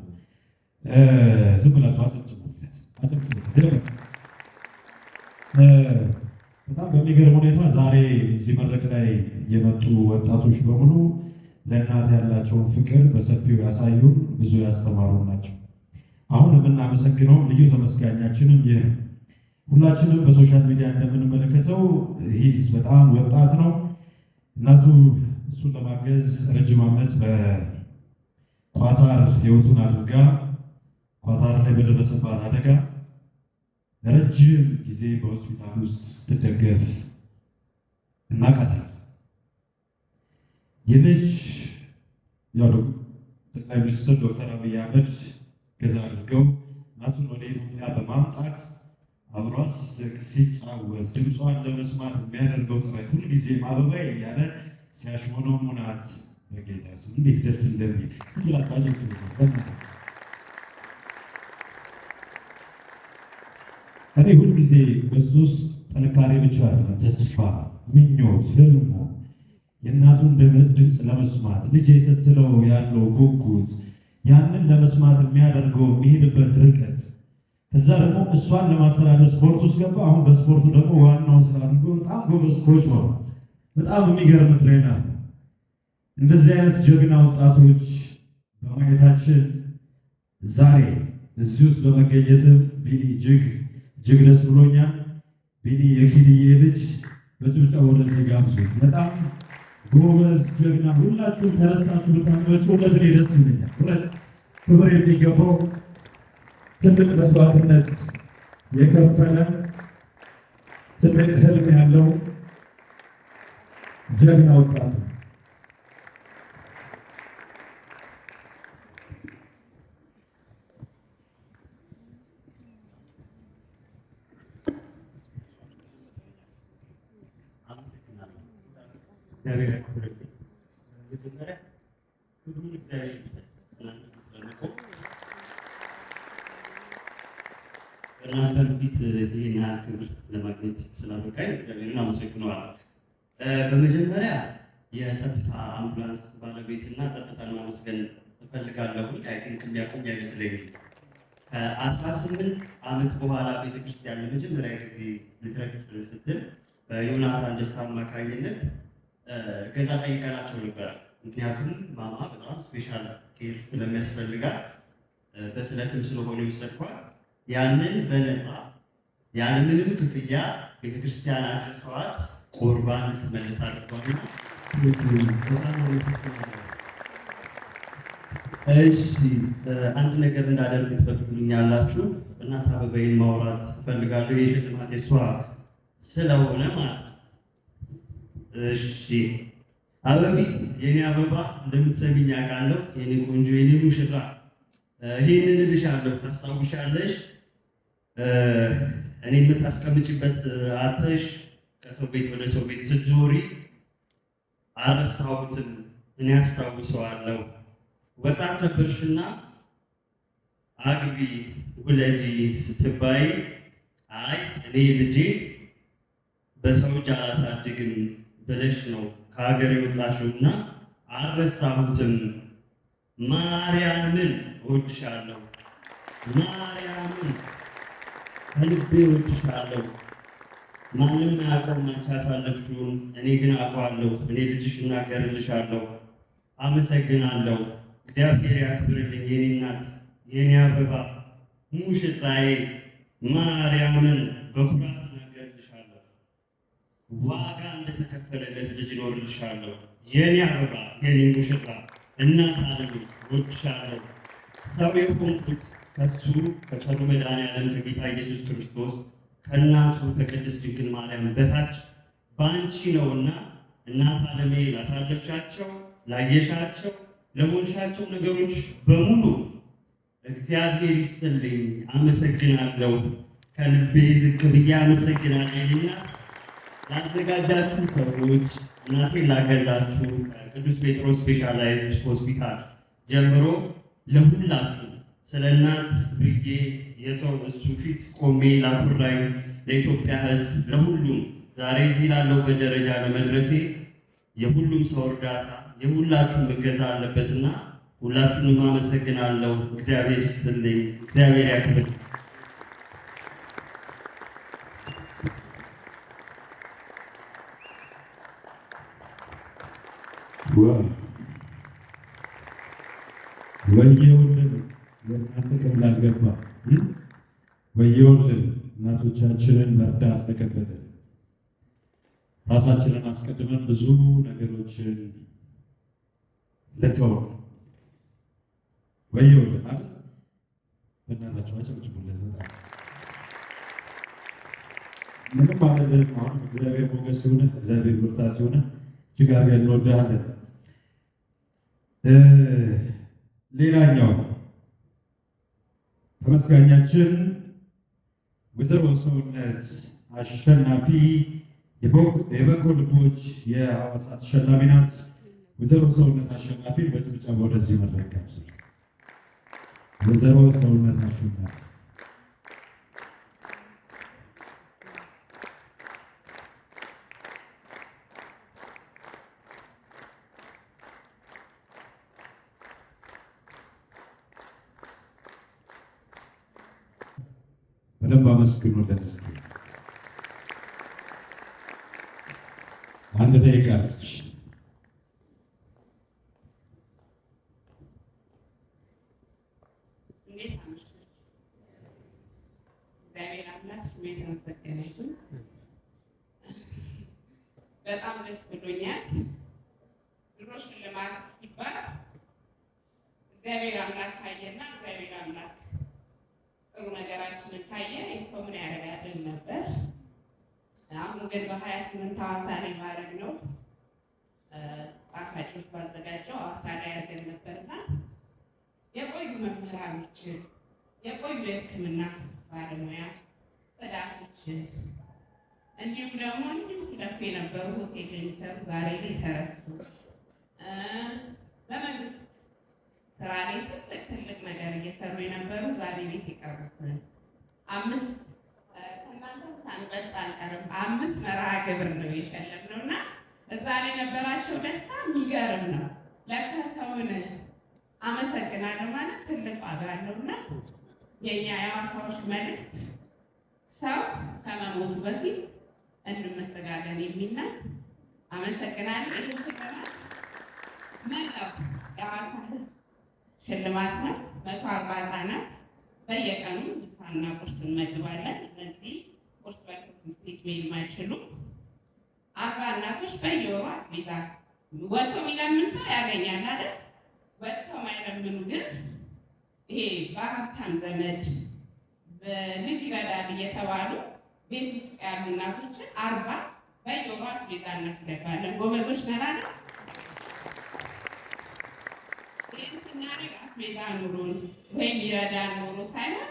ዝም ብላችሁ አጨብጭቡለት፣ አጨብጭቡለት። በጣም በሚገርም ሁኔታ ዛሬ እዚህ መድረክ ላይ የመጡ ወጣቶች በሙሉ ለእናት ያላቸውን ፍቅር በሰፊው ያሳዩን፣ ብዙ ያስተማሩ ናቸው። አሁን የምናመሰግነውም ልዩ ተመስጋኛችንም ይህ ነው። ሁላችንም በ social media እንደምንመለከተው he's በጣም ወጣት ነው። እናቱ እሱን ለማገዝ ረጅም ዓመት በኳታር ህይወቱን አድርጋ ኳታር ላይ በደረሰባት አደጋ ለረጅም ጊዜ በሆስፒታል ውስጥ ስትደገፍ እናውቃታለን። ይህ ልጅ ያው ጠቅላይ ሚኒስትር ዶክተር አብይ አህመድ ገዛ አድርገው እናቱን ወደ ኢትዮጵያ በማምጣት አብሯት ሲስቅ ሲጫወት ድምጿን ለመስማት የሚያደርገው ጥረት ሁልጊዜም አበባዬ እያለ ሲያሽሞነሙናት በጌታ ስም እንዴት ደስ እንደሚል ዝም ብላችሁ አጨብጭቡ። እኔ ሁልጊዜ በሱ ውስጥ ጥንካሬ ብቻ አይደለም፣ ተስፋ፣ ምኞት፣ ህልሙ የእናቱን ድምፅ ለመስማት ልጄ ስትለው ያለው ጉጉት፣ ያንን ለመስማት የሚያደርገው የሚሄድበት ርቀት፣ ከዛ ደግሞ እሷን ለማስተዳደር ስፖርት ውስጥ ገባ። አሁን በስፖርቱ ደግሞ ዋናው ስራ አድርጎ በጣም ጎበዝ coach ሆኗል። በጣም የሚገርም trainer ነው። እንደዚህ አይነት ጀግና ወጣቶች በማየታችን ዛሬ እዚህ ውስጥ በመገኘትም ቢኒ እጅግ እጅግ ደስ ብሎኛል። ቢኒ የኪድዬ ልጅ በጭብጨባ ወደዚህ ጋብዙት። በጣም ጎበዝ ጀግና፣ ሁላችሁም ተነስታችሁ ብታጨበጭቡለት እኔ ደስ ይለኛል። እውነት ክብር የሚገባው ትልቅ መስዋዕትነት የከፈለ ትልቅ ህልም ያለው ጀግና ወጣት ነው። አመሰግናለሁ። እግዚአብሔር ያክብርልኝ። መጀመሪያ ክብሩን እግዚአብሔር ይውሰድ። እናንተ ስለመቆም በእናንተም ፊት ይህን ያህል ክብር ለማግኘት ስላበቃኝ እግዚአብሔርን አመሰግነዋለሁ። በመጀመሪያ የጠብታ አምቡላንስ ባለቤትና ጠብታን ማመስገን እፈልጋለሁ። I think የሚያውቁኝ አይመስለኝም። ከ18 ዓመት በኋላ ቤተክርስቲያን ለመጀመሪያ ጊዜ ልትረግጥ ስትል በዮናታን ደስታ አማካኝነት ገዛ ጠይቀናቸው ነበር። ምክንያቱም ማማ በጣም special care ስለሚያስፈልጋት በስለትም ስለሆነ ይወሰድኳት ያንን በነፃ ያለምንም ክፍያ ቤተክርስቲያን አድርሰዋት ቁርባን እንድትመልስ አድርጓልና በጣም አመሰግናለሁ። እሺ፣ አንድ ነገር እንዳደርግ ትፈቅዱልኛላችሁ? እናት አበባዬን ማውራት እፈልጋለሁ። የሽልማት የሷ ስለሆነ ማለት ነው። እሺ አበቢት፣ የኔ አበባ እንደምትሰሚኝ አውቃለሁ። የኔ ቆንጆ፣ የኔ ሙሽራ፣ ይህንን እልሻለሁ። ታስታውሻለሽ? እኔ የምታስቀምጭበት አተሽ ከሰው ቤት ወደ ሰው ቤት ስትዞሪ አልረሳሁትም። እኔ አስታውሰዋለሁ። ወጣት ነበርሽና አግቢ ውለጂ ስትባይ አይ እኔ ልጄ በሰው እጅ አላሳድግም ብለሽ ነው ከሀገር የወጣሽውና አልረሳሁትም። ማርያምን እወድሻለሁ፣ ማርያምን ከልቤ እወድሻለሁ። ማንም አያውቀውም አንቺ ያሳለፍሽውን፣ እኔ ግን አውቀዋለሁ። እኔ ልጅሽ እናገርልሻለሁ። አመሰግናለሁ። እግዚአብሔር ያክብርልኝ የኔ እናት፣ የኔ አበባ፣ ሙሽራዬ። ማርያምን በኩራት እናገርልሻለሁ። ዋጋ እንደተከፈለለት ልጅ እኖርልሻለሁ። የኔ አበባ፣ የኔ ሙሽራ፣ እናት ዓለም እወድሻለሁ። ሰው የሆንኩት ከሱ ከቸሩ መድኃኔዓለም ከጌታ ኢየሱስ ክርስቶስ ከእናቱ ከቅድስት ድንግል ማርያም በታች በአንቺ ነውና እናት ዓለሜ ላሳለፍሻቸው፣ ላየሻቸው፣ ለሆንሻቸው ነገሮች በሙሉ እግዚአብሔር ይስጥልኝ። አመሰግናለሁ። ከልቤ ዝቅ ብዬ አመሰግናለሁ። እና ላዘጋጃችሁ ሰዎች፣ እናቴን ላገዛችሁ ቅዱስ ጴጥሮስ ስፔሻላይዝድ ሆስፒታል ጀምሮ ለሁላችሁ ስለ እናት ብዬ የሰው እሱ ፊት ቆሜ ላኩራኝ ለኢትዮጵያ ሕዝብ ለሁሉም ዛሬ እዚህ ላለሁበት ደረጃ ለመድረሴ የሁሉም ሰው እርዳታ የሁላችሁም እገዛ አለበትና ሁላችሁንም አመሰግናለሁ። እግዚአብሔር ይስጥልኝ። እግዚአብሔር ያክብር። ወየውልን የእናት ጥቅም ላልገባ፣ ወየውልን እናቶቻችንን መርዳት ለከበደን፣ ራሳችንን አስቀድመን ብዙ ነገሮችን ለተው ወየውልን አይደል? በእናታችሁ አጨብጭቡለት። በጣም ምንም አይደለም። አሁን እግዚአብሔር ሞገስ ሲሆነ፣ እግዚአብሔር ብርታት ሲሆነ እጅግ አድርገን እንወድሃለን። ሌላኛው ተመስጋኛችን ወይዘሮ ሰውነት አሸናፊ የበጎ ልቦች የሐዋሳ ተሸላሚ ናት። ወይዘሮ ሰውነት አሸናፊ በጭብጨባ ወደዚህ መድረክ ጋብዙ። ወይዘሮ ሰውነት አሸናፊ። በደንብ አመስግኑልን እስኪ። አንድ ደቂቃ እስኪ። እንዴት አመሻችሁ? እግዚአብሔር አምላክ ስሙ የተመሰገነ ይሁን። በጣም ደስ ብሎኛል። ድሮ ሽልማት ሲባል እግዚአብሔር አምላክ ካየና እግዚአብሔር አምላክ ጥሩ ነገራችንን ካየ የሰው ምን ያደርጋልን ነበር። አሁን ግን በ28 ሐዋሳ ላይ ማድረግ ነው ጣፋጮች ባዘጋጀው ሐዋሳ ላይ አድርገን ነበርና የቆዩ መምህራኖችን፣ የቆዩ የሕክምና ባለሙያ ጽዳቶችን፣ እንዲሁም ደግሞ እንዲሁ ሲለፉ የነበሩ ሆቴል የሚሰሩ ዛሬ ላይ የተረሱ፣ በመንግስት ስራ ላይ ትልቅ ትልቅ ነገር እየሰሩ የነበሩ ዛሬ ቤት የቀሩትን አምስት፣ ከእናንተም ሳንበልጥ አንቀርም፣ አምስት መርሃ ግብር ነው የሸለምነው እና እዛ ላይ የነበራቸው ደስታ የሚገርም ነው። ለካ ሰውን አመሰግናለሁ ማለት ትልቅ ዋጋ አለው እና የእኛ የሐዋሳዎች መልእክት ሰው ከመሞቱ በፊት እንመሰጋለን የሚል ነው። አመሰግናለሁ። ይህ ሽልማት መላው የሐዋሳ ሕዝብ ሽልማት ነው። 140 ህጻናት በየቀኑ ምሳና ቁርስ እንመግባለን። እነዚህ ቁርስ በልተው ትምህርት ቤት መሄድ የማይችሉ 40 እናቶች በየወሩ አስቤዛ ወጥቶ የሚለምን ሰው ያገኛል አይደል? ወጥተው ማይለምኑ ግን ይሄ በሀብታም ዘመድ በልጅ ይረዳል እየተባሉ ቤት ውስጥ ያሉ እናቶችን 40 በየወሩ አስቤዛ እናስገባለን። ጎበዞች ነን አይደል? ይህን ስናደርግ አስቤዛ ኑሮን ወይም ይረዳል ኑሮ ሳይሆን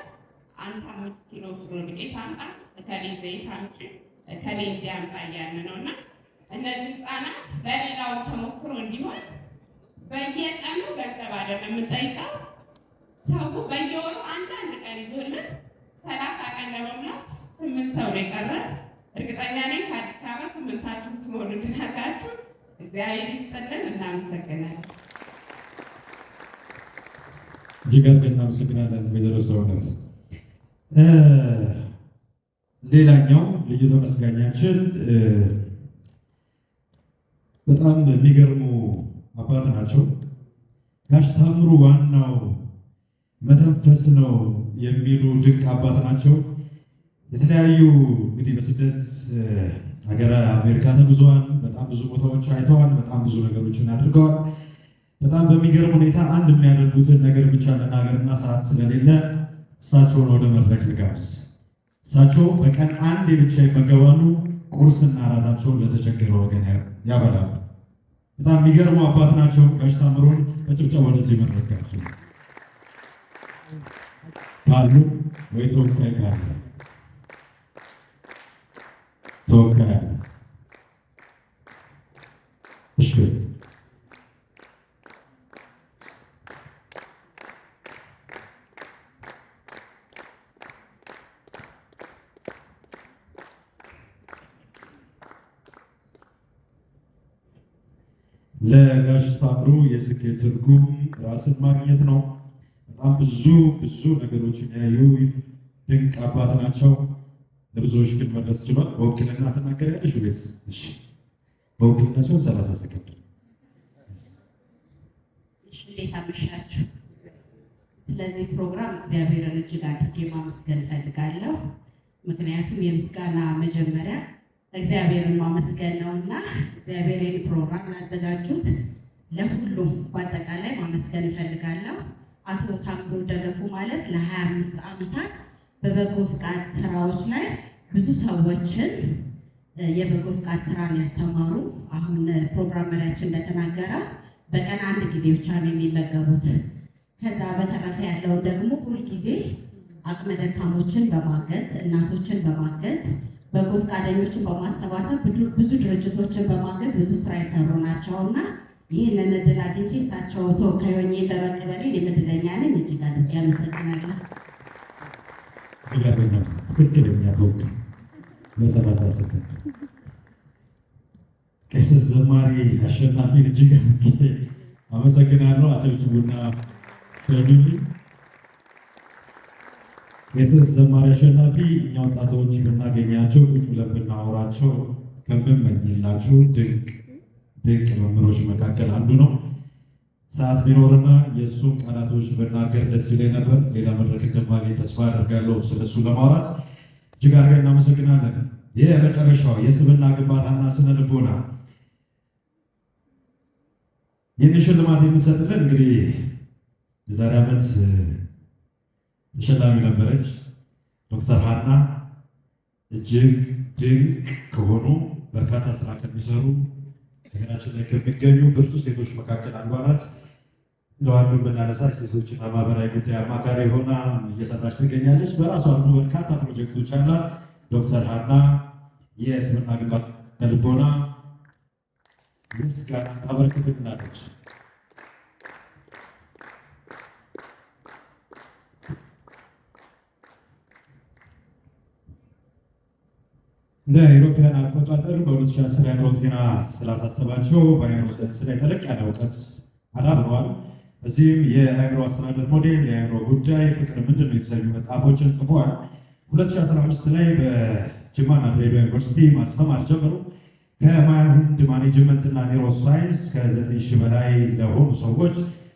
አንተ 5 ኪሎ ፍርኖ ዱቄት አምጣ፣ እከሌ ዘይት አምጪ፣ እከሌ እንዲያምጣ እያልን ነው እና እነዚህ ህፃናት ለሌላው ተሞክሮ እንዲሆን በየቀኑ ገንዘብ አይደለም የምንጠይቀው፣ ሰው በየወሩ አንዳንድ ቀን ይዞልን 30 ቀን ለመሙላት ስምንት ሰው ነው የቀረን። እርግጠኛ ነኝ ከአዲስ አበባ ስምንታችሁ ትሞሉልናላችሁ። እግዚአብሔር ይስጥልን። እናመሰግናለን። እጅግ አድርገን እናመሰግናለን ወይዘሮ ሰውነት። ሌላኛው ልዩ ተመስጋኛችን በጣም የሚገርሙ አባት ናቸው። ጋሽ ታምሩ ዋናው መተንፈስ ነው የሚሉ ድንቅ አባት ናቸው። የተለያዩ እንግዲህ በስደት ሀገረ አሜሪካ ተጉዘዋል። በጣም ብዙ ቦታዎች አይተዋል። በጣም ብዙ ነገሮችን አድርገዋል። በጣም በሚገርም ሁኔታ አንድ የሚያደርጉትን ነገር ብቻ ልናገርና ሰዓት ስለሌለ እሳቸውን ወደ መድረክ ልጋብዝ። እሳቸው በቀን አንዴ ብቻ ይመገባሉ። ቁርስና እራታቸውን ለተቸገረ ወገን ያበላሉ። በጣም የሚገርሙ አባት ናቸው። ጋሽ ታምሩን በጭብጨባ ወደዚህ መድረክ ጋብዙ። ካሉ ወይ ተወካይ ካለ ተወካይ አለ። እሺ፣ ለጋሽ ታምሩ የስኬት ትርጉም ራስን ማግኘት ነው። በጣም ብዙ ብዙ ነገሮችን ያዩ ድንቅ አባት ናቸው። ለብዙዎች ግን መድረስ ችሏል። በውክልና ትናገሪያለሽ ወይስ? እሺ፣ በውክልና ሲሆን 30 ሰከንድ። እሺ፣ እንዴት አመሻችሁ? ስለዚህ ፕሮግራም እግዚአብሔርን እጅግ አድርጌ ማመስገን እፈልጋለሁ። ምክንያቱም የምስጋና መጀመሪያ እግዚአብሔርን ማመስገን ነውና እግዚአብሔርን ፕሮግራም ላዘጋጁት ለሁሉም በአጠቃላይ ማመስገን እፈልጋለሁ። አቶ ታምሩ ደገፉ ማለት ለ25 ዓመታት በበጎ ፍቃድ ስራዎች ላይ ብዙ ሰዎችን የበጎ ፍቃድ ስራን ያስተማሩ፣ አሁን ፕሮግራም መሪያችን እንደተናገረ በቀን አንድ ጊዜ ብቻ ነው የሚመገቡት። ከዛ በተረፈ ያለውን ደግሞ ሁልጊዜ አቅመ ደካሞችን በማገዝ፣ እናቶችን በማገዝ፣ በጎ ፈቃደኞችን በማሰባሰብ፣ ብዙ ድርጅቶችን በማገዝ ብዙ ስራ የሰሩ ናቸው እና ይህንን እድል አግኝቼ እሳቸው ተወካይ ሆኜ በመቀበሌ እኔም እድለኛ ነኝ። እጅግ አድርጌ አመሰግናለሁ። ትክክለኛ ተወካይ በ30 ሰከንድ። ቄስ ዘማሪ አሸናፊ እጅግ አድርጌ አመሰግናለሁ። አጨብጭቡና ሸኙልኝ። ቄስ ዘማሪ አሸናፊ እኛ ወጣቶች ብናገኛቸው ቁጭ ብለን ብናወራቸው ከምመኝላችሁ ድንቅ ድንቅ መምህሮች መካከል አንዱ ነው። ሰዓት ቢኖርና የእሱን ቃላቶች ብናገር ደስ ይለኝ ነበር። ሌላ መድረክ እንደማገኝ ተስፋ አደርጋለሁ ስለሱ ለማውራት። እጅግ አድርገን እናመሰግናለን። የመጨረሻው የስብዕና ግንባታና ስነ ልቦና ይህንን ሽልማት የምንሰጥልን እንግዲህ የዛሬ ዓመት ተሸላሚ ነበረች ዶክተር ሀና፣ እጅግ ድንቅ ከሆኑ በርካታ ስራ ከሚሰሩ ሀገራችን ላይ ከሚገኙ ብርቱ ሴቶች መካከል አንዷ ናት። እንደው አንዱን ብናነሳ ሴቶችና ማህበራዊ ጉዳይ አማካሪ ሆና እየሰራች ትገኛለች። በራሷ ደግሞ በርካታ ፕሮጀክቶች አላት። ዶክተር ሀና የስብዕና ግንባታ ልቦና ምስጋና ታበረክትልናለች። እንደ አውሮፓውያን አቆጣጠር በ2010 የአእምሮ ጤና ስላሳሰባቸው በአእምሮ ሳይንስ ላይ ተለቅ ያለ እውቀት አዳብረዋል። በዚህም የአእምሮ አስተዳደር ሞዴል፣ የአእምሮ ጉዳይ፣ ፍቅር ምንድን ነው የተሰኙ መጽሐፎችን ጽፈዋል። 2015 ላይ በጅማና ድሬዳዋ ዩኒቨርሲቲ ማስተማር ጀመሩ። ከ mind management እና neuroscience ከ9000 በላይ ለሆኑ ሰዎች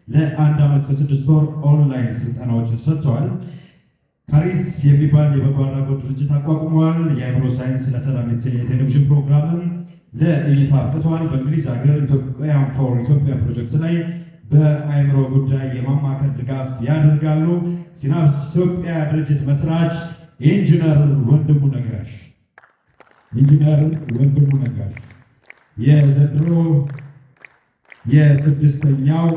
ለአንድ ዓመት ከ6 ወር ኦንላይን ስልጠናዎችን ሰጥተዋል። ካሪስ የሚባል የበጎ አድራጎት ድርጅት አቋቁመዋል። የአእምሮ ሳይንስ ለሰላም የተሰኘ የቴሌቪዥን ፕሮግራምም ለእይታ አብቅተዋል። በእንግሊዝ ሀገር Ethiopian for Ethiopia ፕሮጀክት ላይ በአእምሮ ጉዳይ የማማከር ድጋፍ ያደርጋሉ። ሲናፕስ ኢትዮጵያ ድርጅት መስራች ኢንጂነር ወንድሙ ነጋሽ፣ ኢንጂነር ወንድሙ ነጋሽ የዘንድሮ የስድስተኛው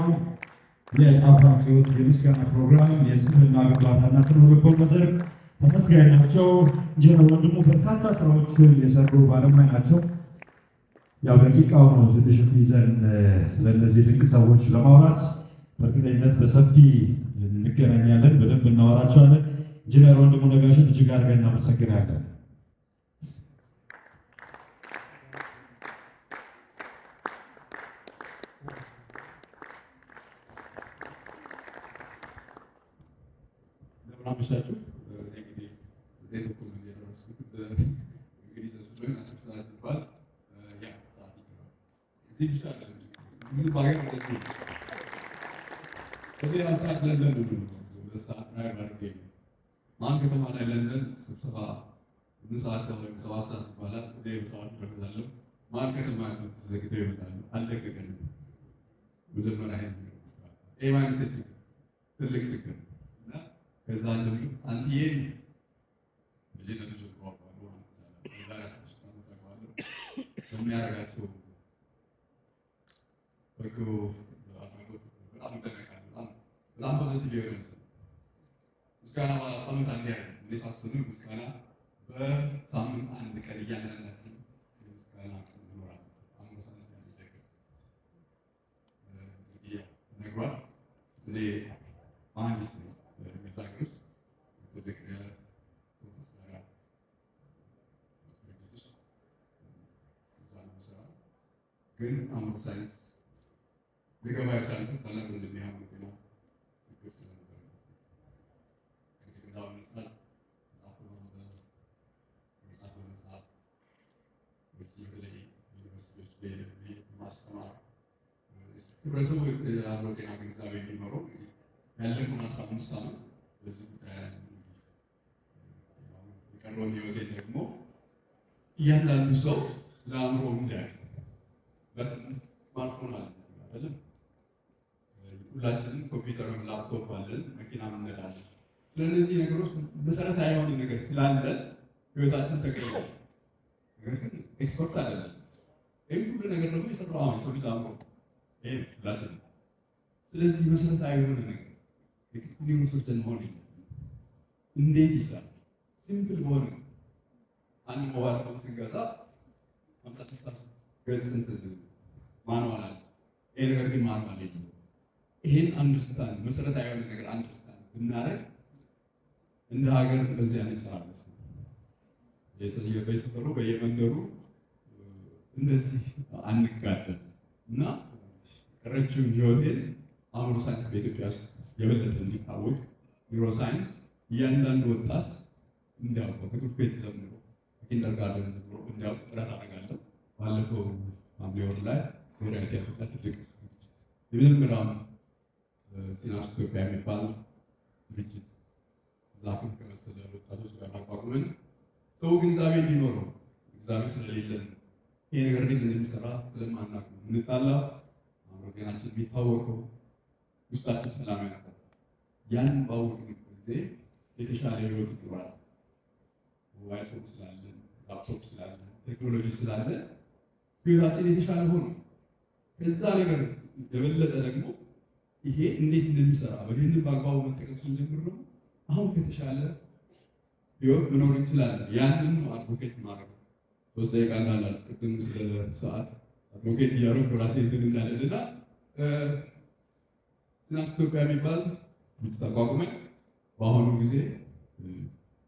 የጣፋጭ ሕይወት የምስጋና ፕሮግራም የስብዕና ግንባታና ስነ ልቦና ዘርፍ ተመስጋኝ ናቸው። ኢንጂነር ወንድሙ በርካታ ስራዎችን የሰሩ ባለሙያ ናቸው። ያው ደቂቃው ነው ትንሽ የሚይዘን ስለነዚህ ድንቅ ሰዎች ለማውራት። በእርግጠኝነት በሰፊ እንገናኛለን፣ በደንብ እናወራቸዋለን። ኢንጂነር ወንድሙ ነጋሽን እጅግ አድርገን እናመሰግናለን። እንደምን አመሻችሁ። እኔ እንግዲህ 9:30 ነው የደረስኩት። እንግዲህ ዘፍኖ 10 ሰዓት ሲባል ያ ሰዓት ይገባል። እዚህ ብቻ አይደለም፣ እዚህ በሀገር እንደዚህ ነው። በሌላ ሰዓት ለንደን ነው የምኖረው። 2 ሰዓት drive አድርጌ ነው። መሀል ከተማ ላይ ለንደን ስብሰባ 8 ሰዓት ወይም 7 ሰዓት ይባላል። እኔ በሰዓት እደርሳለሁ። መሀል ከተማ ያሉት ዘግተው ይመጣሉ። አልለቀቀንም። መጀመሪያ ይሄን ነገር መስራት ይሄ mindset ችግር ትልቅ ችግር ነው እና ከዛ ጀምሮ አንትዬን ልጅነቱ ጀምሮ አውቀዋለሁ ማለት ይቻላል። የዛሬ 16 ዓመት አውቀዋለሁ። በሚያደርጋቸው በጎ አድራጎት በጣም እደነቃለሁ። በጣም በጣም positive የሆነ ሰው። ምስጋና በዓመት አንዴ አይደለም። እኔ ሳስተምር ምስጋና በሳምንት አንድ ቀን እያንዳንዳችን የምስጋና ቀን መኖር አለበት። አእምሮ ሳይንስ የሚደገፍ እንግዲህ ያው ተነግሯል። እኔ መሀንዲስ ነኝ። በዛ ሀገር ውስጥ ትልቅ የመሳሪያ ድርጅት ውስጥ እዛ ነው የምሰራው። ግን አእምሮ ሳይንስ ልገባ የቻልኩት ታላቅ ወንድሜ አእምሮ ጤና ችግር ስለነበረ ነው። እንግዲህ ከዛ በመነሳት መጽሐፍ በማንበብ፣ መጽሐፍ በመጻፍ፣ በዚህ በተለይ ዩኒቨርሲቲዎች በማስተማር ህብረተሰቡ የአእምሮ ጤና ግንዛቤ እንዲኖረው እንግዲህ ያለፈውን 15 ዓመት በዚህ ጉዳይ ላይ ነው። እንግዲህ የቀረውን ህይወቴን ደግሞ እያንዳንዱ ሰው ስለ አእምሮ እንዲያውቅ። ስማርትፎን አለ አይደለም? ሁላችንም ኮምፒውተርም ላፕቶፕ አለን፣ መኪናም እንነዳለን። ስለነዚህ ነገሮች መሰረታዊ የሆነ ነገር ስላለ ህይወታችን ተቀይሯል። ነገር ግን expert አይደለም። ይህ ሁሉ ነገር ደግሞ የሰራው አሁን የሰው ልጅ አእምሮ ይሄ ነው ሁላችንም። ስለዚህ መሰረታዊ የሆነ ነገር የግድ neurosurgeon መሆን የለብንም። እንዴት ይስራል? Simple በሆነ አንድ mobile phone ስንገዛ 50 60 ገጽ እንትን manual አለ። ይሄ ነገር ግን manual የለውም። ይሄን understand መሰረታዊ የሆነ ነገር understand ብናደርግ እንደ ሀገር እንደዚህ አንጨራረስም። በየሰፈሩ በየመንደሩ እንደዚህ አንጋደል እና ቀረችውን ህይወቴን አእምሮ ሳይንስ በኢትዮጵያ ውስጥ የበለጠ እንዲታወቅ፣ neuroscience እያንዳንዱ ወጣት እንዲያውቀው ከትምህርት ቤት ጀምሮ ከ kindergarten ጀምሮ እንዲያውቅ ጥረት አደርጋለሁ። ባለፈው ሐምሌ ወር ላይ ብሔራዊ ቲያትር ላይ ትልቅ ዝግጅት የመጀመሪያውን ሲናፕስ ኢትዮጵያ የሚባል ድርጅት ዛፍን ከመሰለ ወጣቶች ጋር አቋቁመን ሰው ግንዛቤ እንዲኖረው፣ ግንዛቤ ስለሌለን ይሄ ነገር እንዴት እንደሚሰራ ስለማናውቅ ነው የምንጣላው። አእምሮ ጤናችን የሚታወቀው ውስጣችን ሰላም ያጣል። ያን ባወቅን ጊዜ የተሻለ ህይወት ይኖራል። Mobile phone ስላለን፣ ላፕቶፕ ስላለን፣ ቴክኖሎጂ ስላለ ህይወታችን የተሻለ ሆኖ ከዛ ነገር የበለጠ ደግሞ ይሄ እንዴት እንደሚሰራ ይህንን በአግባቡ መጠቀም ስንጀምር ደግሞ አሁን ከተሻለ ህይወት መኖር እንችላለን። ያንን ነው advocate ማድረግ። 3 ደቂቃ እንዳላል ቅድም ስለ ሰዓት advocate እያደረኩ ራሴ እንትን እንዳለን እና ሲናፕስ ኢትዮጵያ የሚባል ድርጅት አቋቁመን በአሁኑ ጊዜ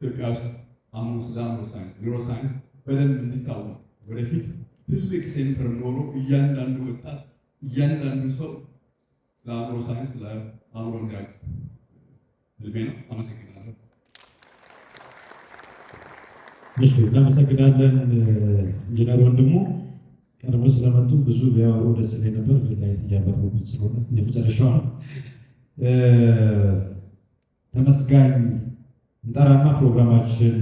ኢትዮጵያ ውስጥ አእምሮ ስለ አእምሮ ሳይንስ neuroscience በደንብ እንዲታወቅ ወደፊት ትልቅ center ኖሮ እያንዳንዱ ወጣት እያንዳንዱ ሰው ስለ አእምሮ ሳይንስ ስለ አእምሮ እንዲያውቅ ህልሜ ነው። አመሰግናለሁ። እሺ፣ እናመሰግናለን ኢንጂነር ወንድሙ። ቀድሞ ስለመጡ ብዙ ቢያወሩ ደስ ይለኝ ነበር፣ ግን light እያበሩብን ስለሆነ የመጨረሻው ነው። ተመስጋኝ እንጠራና ፕሮግራማችን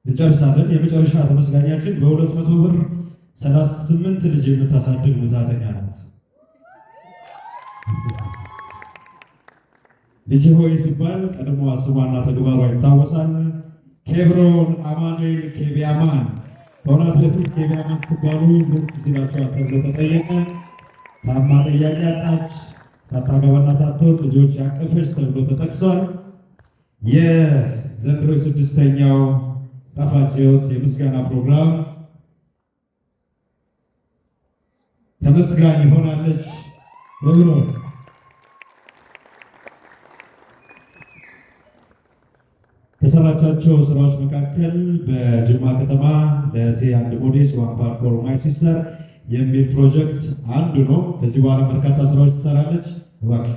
እንጨርሳለን። የመጨረሻ ተመስጋኛችን በ200 ብር 38 ልጅ የምታሳድግ ምትሃተኛ ናት። ልጅ ሆይ ሲባል ቀድሞ ስሟና ተግባሯ ይታወሳል። ኬብሮን አማኑኤል ኬቢያማን። ከወራት በፊት ኬቢያማን ስትባሉ ምን ትዝ ይላችኋል ተብሎ ተጠየቀ። ታማ ጠያቂ አጣች፣ ሳታገባና ሳትወልድ ልጆች ያቀፈች ተብሎ ተጠቅሷል። የዘንድሮ ስድስተኛው ጣፋጭ ሕይወት የምስጋና ፕሮግራም ተመስጋኝ ሆናለች። ኬብሮን። ከሰራቻቸው ስራዎች መካከል በጅማ ከተማ ለእህቴ አንድ ሞዴስ፣ one pad for my sister የሚል ፕሮጀክት አንዱ ነው። ከዚህ በኋላ በርካታ ስራዎች ትሰራለች። እባክሽ።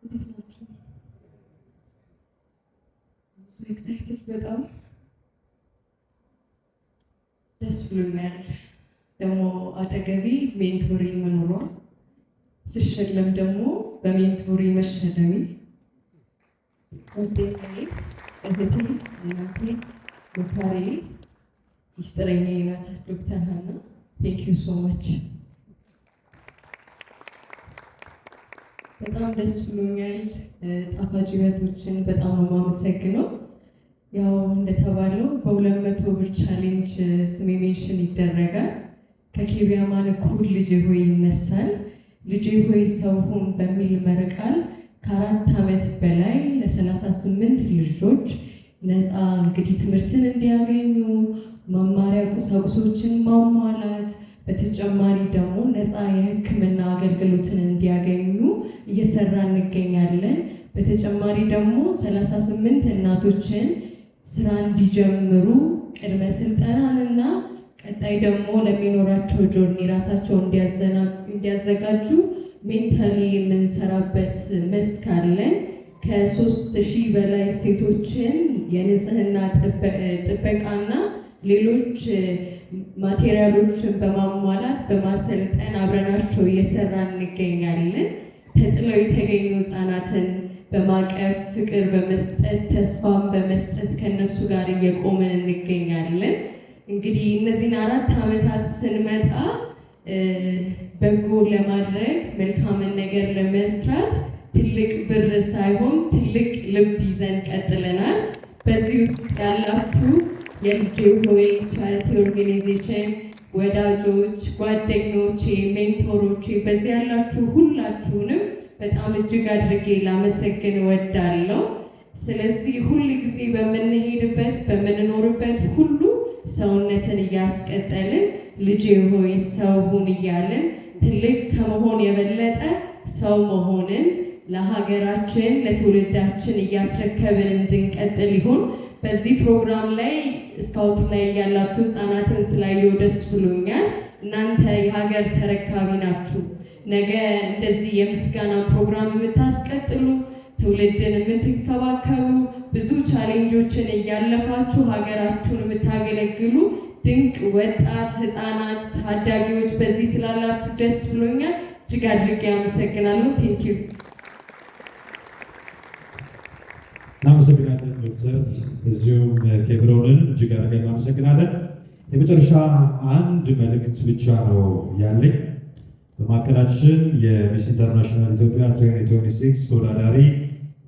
እንዴት ናችሁ? So excited፣ በጣም ደስ ብሎኛል። ደግሞ አጠገቤ mentor ኤ መኖሯ፣ ስሸለም ደግሞ በ mentor ኤ መሸለሜ፣ ጓደኛዬ፣ እህቴ፣ እናቴ፣ መካሪዬ፣ ሚስጥረኛዬ ናት ዶክተር ሀና። Thank you so much። በጣም ደስ ብሎኛል። ጣፋጭ ህይወቶችን በጣም ነው የማመሰግነው። ያው እንደተባለው በ200 ብር challenge ስሜ mention ይደረጋል። ከኬቢያማን እኩል ልጄ ሆይ ይነሳል። ልጄ ሆይ ሰው ሁን በሚል መሪ ቃል ከ4 ዓመት በላይ ለ38 ልጆች ነፃ እንግዲህ ትምህርትን እንዲያገኙ መማሪያ ቁሳቁሶችን ማሟላት፣ በተጨማሪ ደግሞ ነፃ የሕክምና አገልግሎትን እንዲያገኙ እየሰራ እንገኛለን። በተጨማሪ ደግሞ 38 እናቶችን ስራ እንዲጀምሩ ቅድመ ስልጠናንና ቀጣይ ደግሞ ለሚኖራቸው journey ራሳቸውን እንዲያዘጋጁ mentally የምንሰራበት መስክ አለን። ከ3000 በላይ ሴቶችን የንጽህና ጥበቃና ሌሎች material ኦችን በማሟላት በማሰልጠን አብረናቸው እየሰራን እንገኛለን። ተጥለው የተገኙ ህጻናትን በማቀፍ፣ ፍቅር በመስጠት፣ ተስፋን በመስጠት ከነሱ ጋር እየቆምን እንገኛለን። እንግዲህ እነዚህን 4 ዓመታት ስንመጣ በጎ ለማድረግ፣ መልካምን ነገር ለመስራት ትልቅ ብር ሳይሆን ትልቅ ልብ ይዘን ቀጥለናል። በዚህ ውስጥ ያላችሁ የልጄ ሆይ charity organization ወዳጆች፣ ጓደኞቼ፣ mentor ኦቼ፣ በዚህ ያላችሁ ሁላችሁንም በጣም እጅግ አድርጌ ላመሰግን እወዳለሁ። ስለዚህ ሁል ጊዜ በምንሄድበት በምንኖርበት ሁሉ ሰውነትን እያስቀጠልን፣ ልጄ ሆይ ሰው ሁን እያልን፣ ትልቅ ከመሆን የበለጠ ሰው መሆንን ለሀገራችን ለትውልዳችን እያስረከብን እንድንቀጥል ይሁን። በዚህ ፕሮግራም ላይ ስካውት ላይ ያላችሁ ህጻናትን ስላየው ደስ ብሎኛል። እናንተ የሀገር ተረካቢ ናችሁ። ነገ እንደዚህ የምስጋና ፕሮግራም የምታስቀጥሉ፣ ትውልድን የምትንከባከቡ፣ ብዙ challenge ኦችን እያለፋችሁ ሀገራችሁን የምታገለግሉ ድንቅ ወጣት ህፃናት፣ ታዳጊዎች በዚህ ስላላችሁ ደስ ብሎኛል። እጅግ አድርጌ አመሰግናለሁ። Thank you። እናመሰግናለን ዶክተር። እዚሁም ኬብሮንን እጅግ አድርገን እናመሰግናለን። የመጨረሻ አንድ መልእክት ብቻ ነው ያለኝ። በማዕከላችን የ Miss International ኢትዮጵያ 2026 ተወዳዳሪ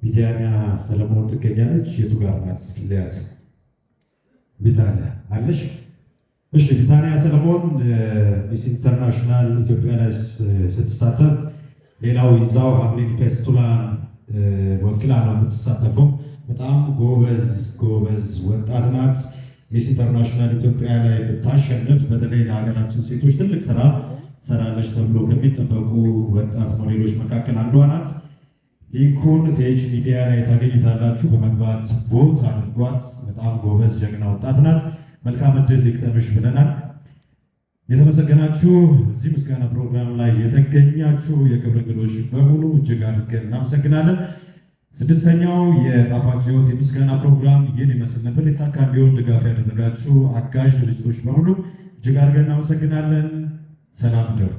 ቢታንያ ሰለሞን ትገኛለች። የቱ ጋር ናት? እስኪ ልያት። ቢታንያ አለሽ? እሺ፣ ቢታንያ ሰለሞን Miss International ኢትዮጵያ ላይ ስትሳተፍ ሌላው ይዛው ሀምሊን ፌስቱላን ወክላ ነው የምትሳተፈው። በጣም ጎበዝ ጎበዝ ወጣት ናት። Miss International ኢትዮጵያ ላይ ብታሸንፍ በተለይ ለሀገራችን ሴቶች ትልቅ ስራ ትሰራለች ተብሎ ከሚጠበቁ ወጣት ሞዴሎች መካከል አንዷ ናት። Link ኡን ቴች ሚዲያ ላይ ታገኙታላችሁ። በመግባት vote አድርጓት። በጣም ጎበዝ ጀግና ወጣት ናት። መልካም እድል ሊግጠምሽ ብለናል። የተመሰገናችሁ እዚህ ምስጋና ፕሮግራም ላይ የተገኛችሁ የክብር እንግዶች በሙሉ እጅግ አድርገን እናመሰግናለን። ስድስተኛው የጣፋጭ ሕይወት የምስጋና ፕሮግራም ይህን ይመስል ነበር። የተሳካ እንዲሆን ድጋፍ ያደረጋችሁ አጋዥ ድርጅቶች በሙሉ እጅግ አድርገን እናመሰግናለን። ሰላም እደሩ።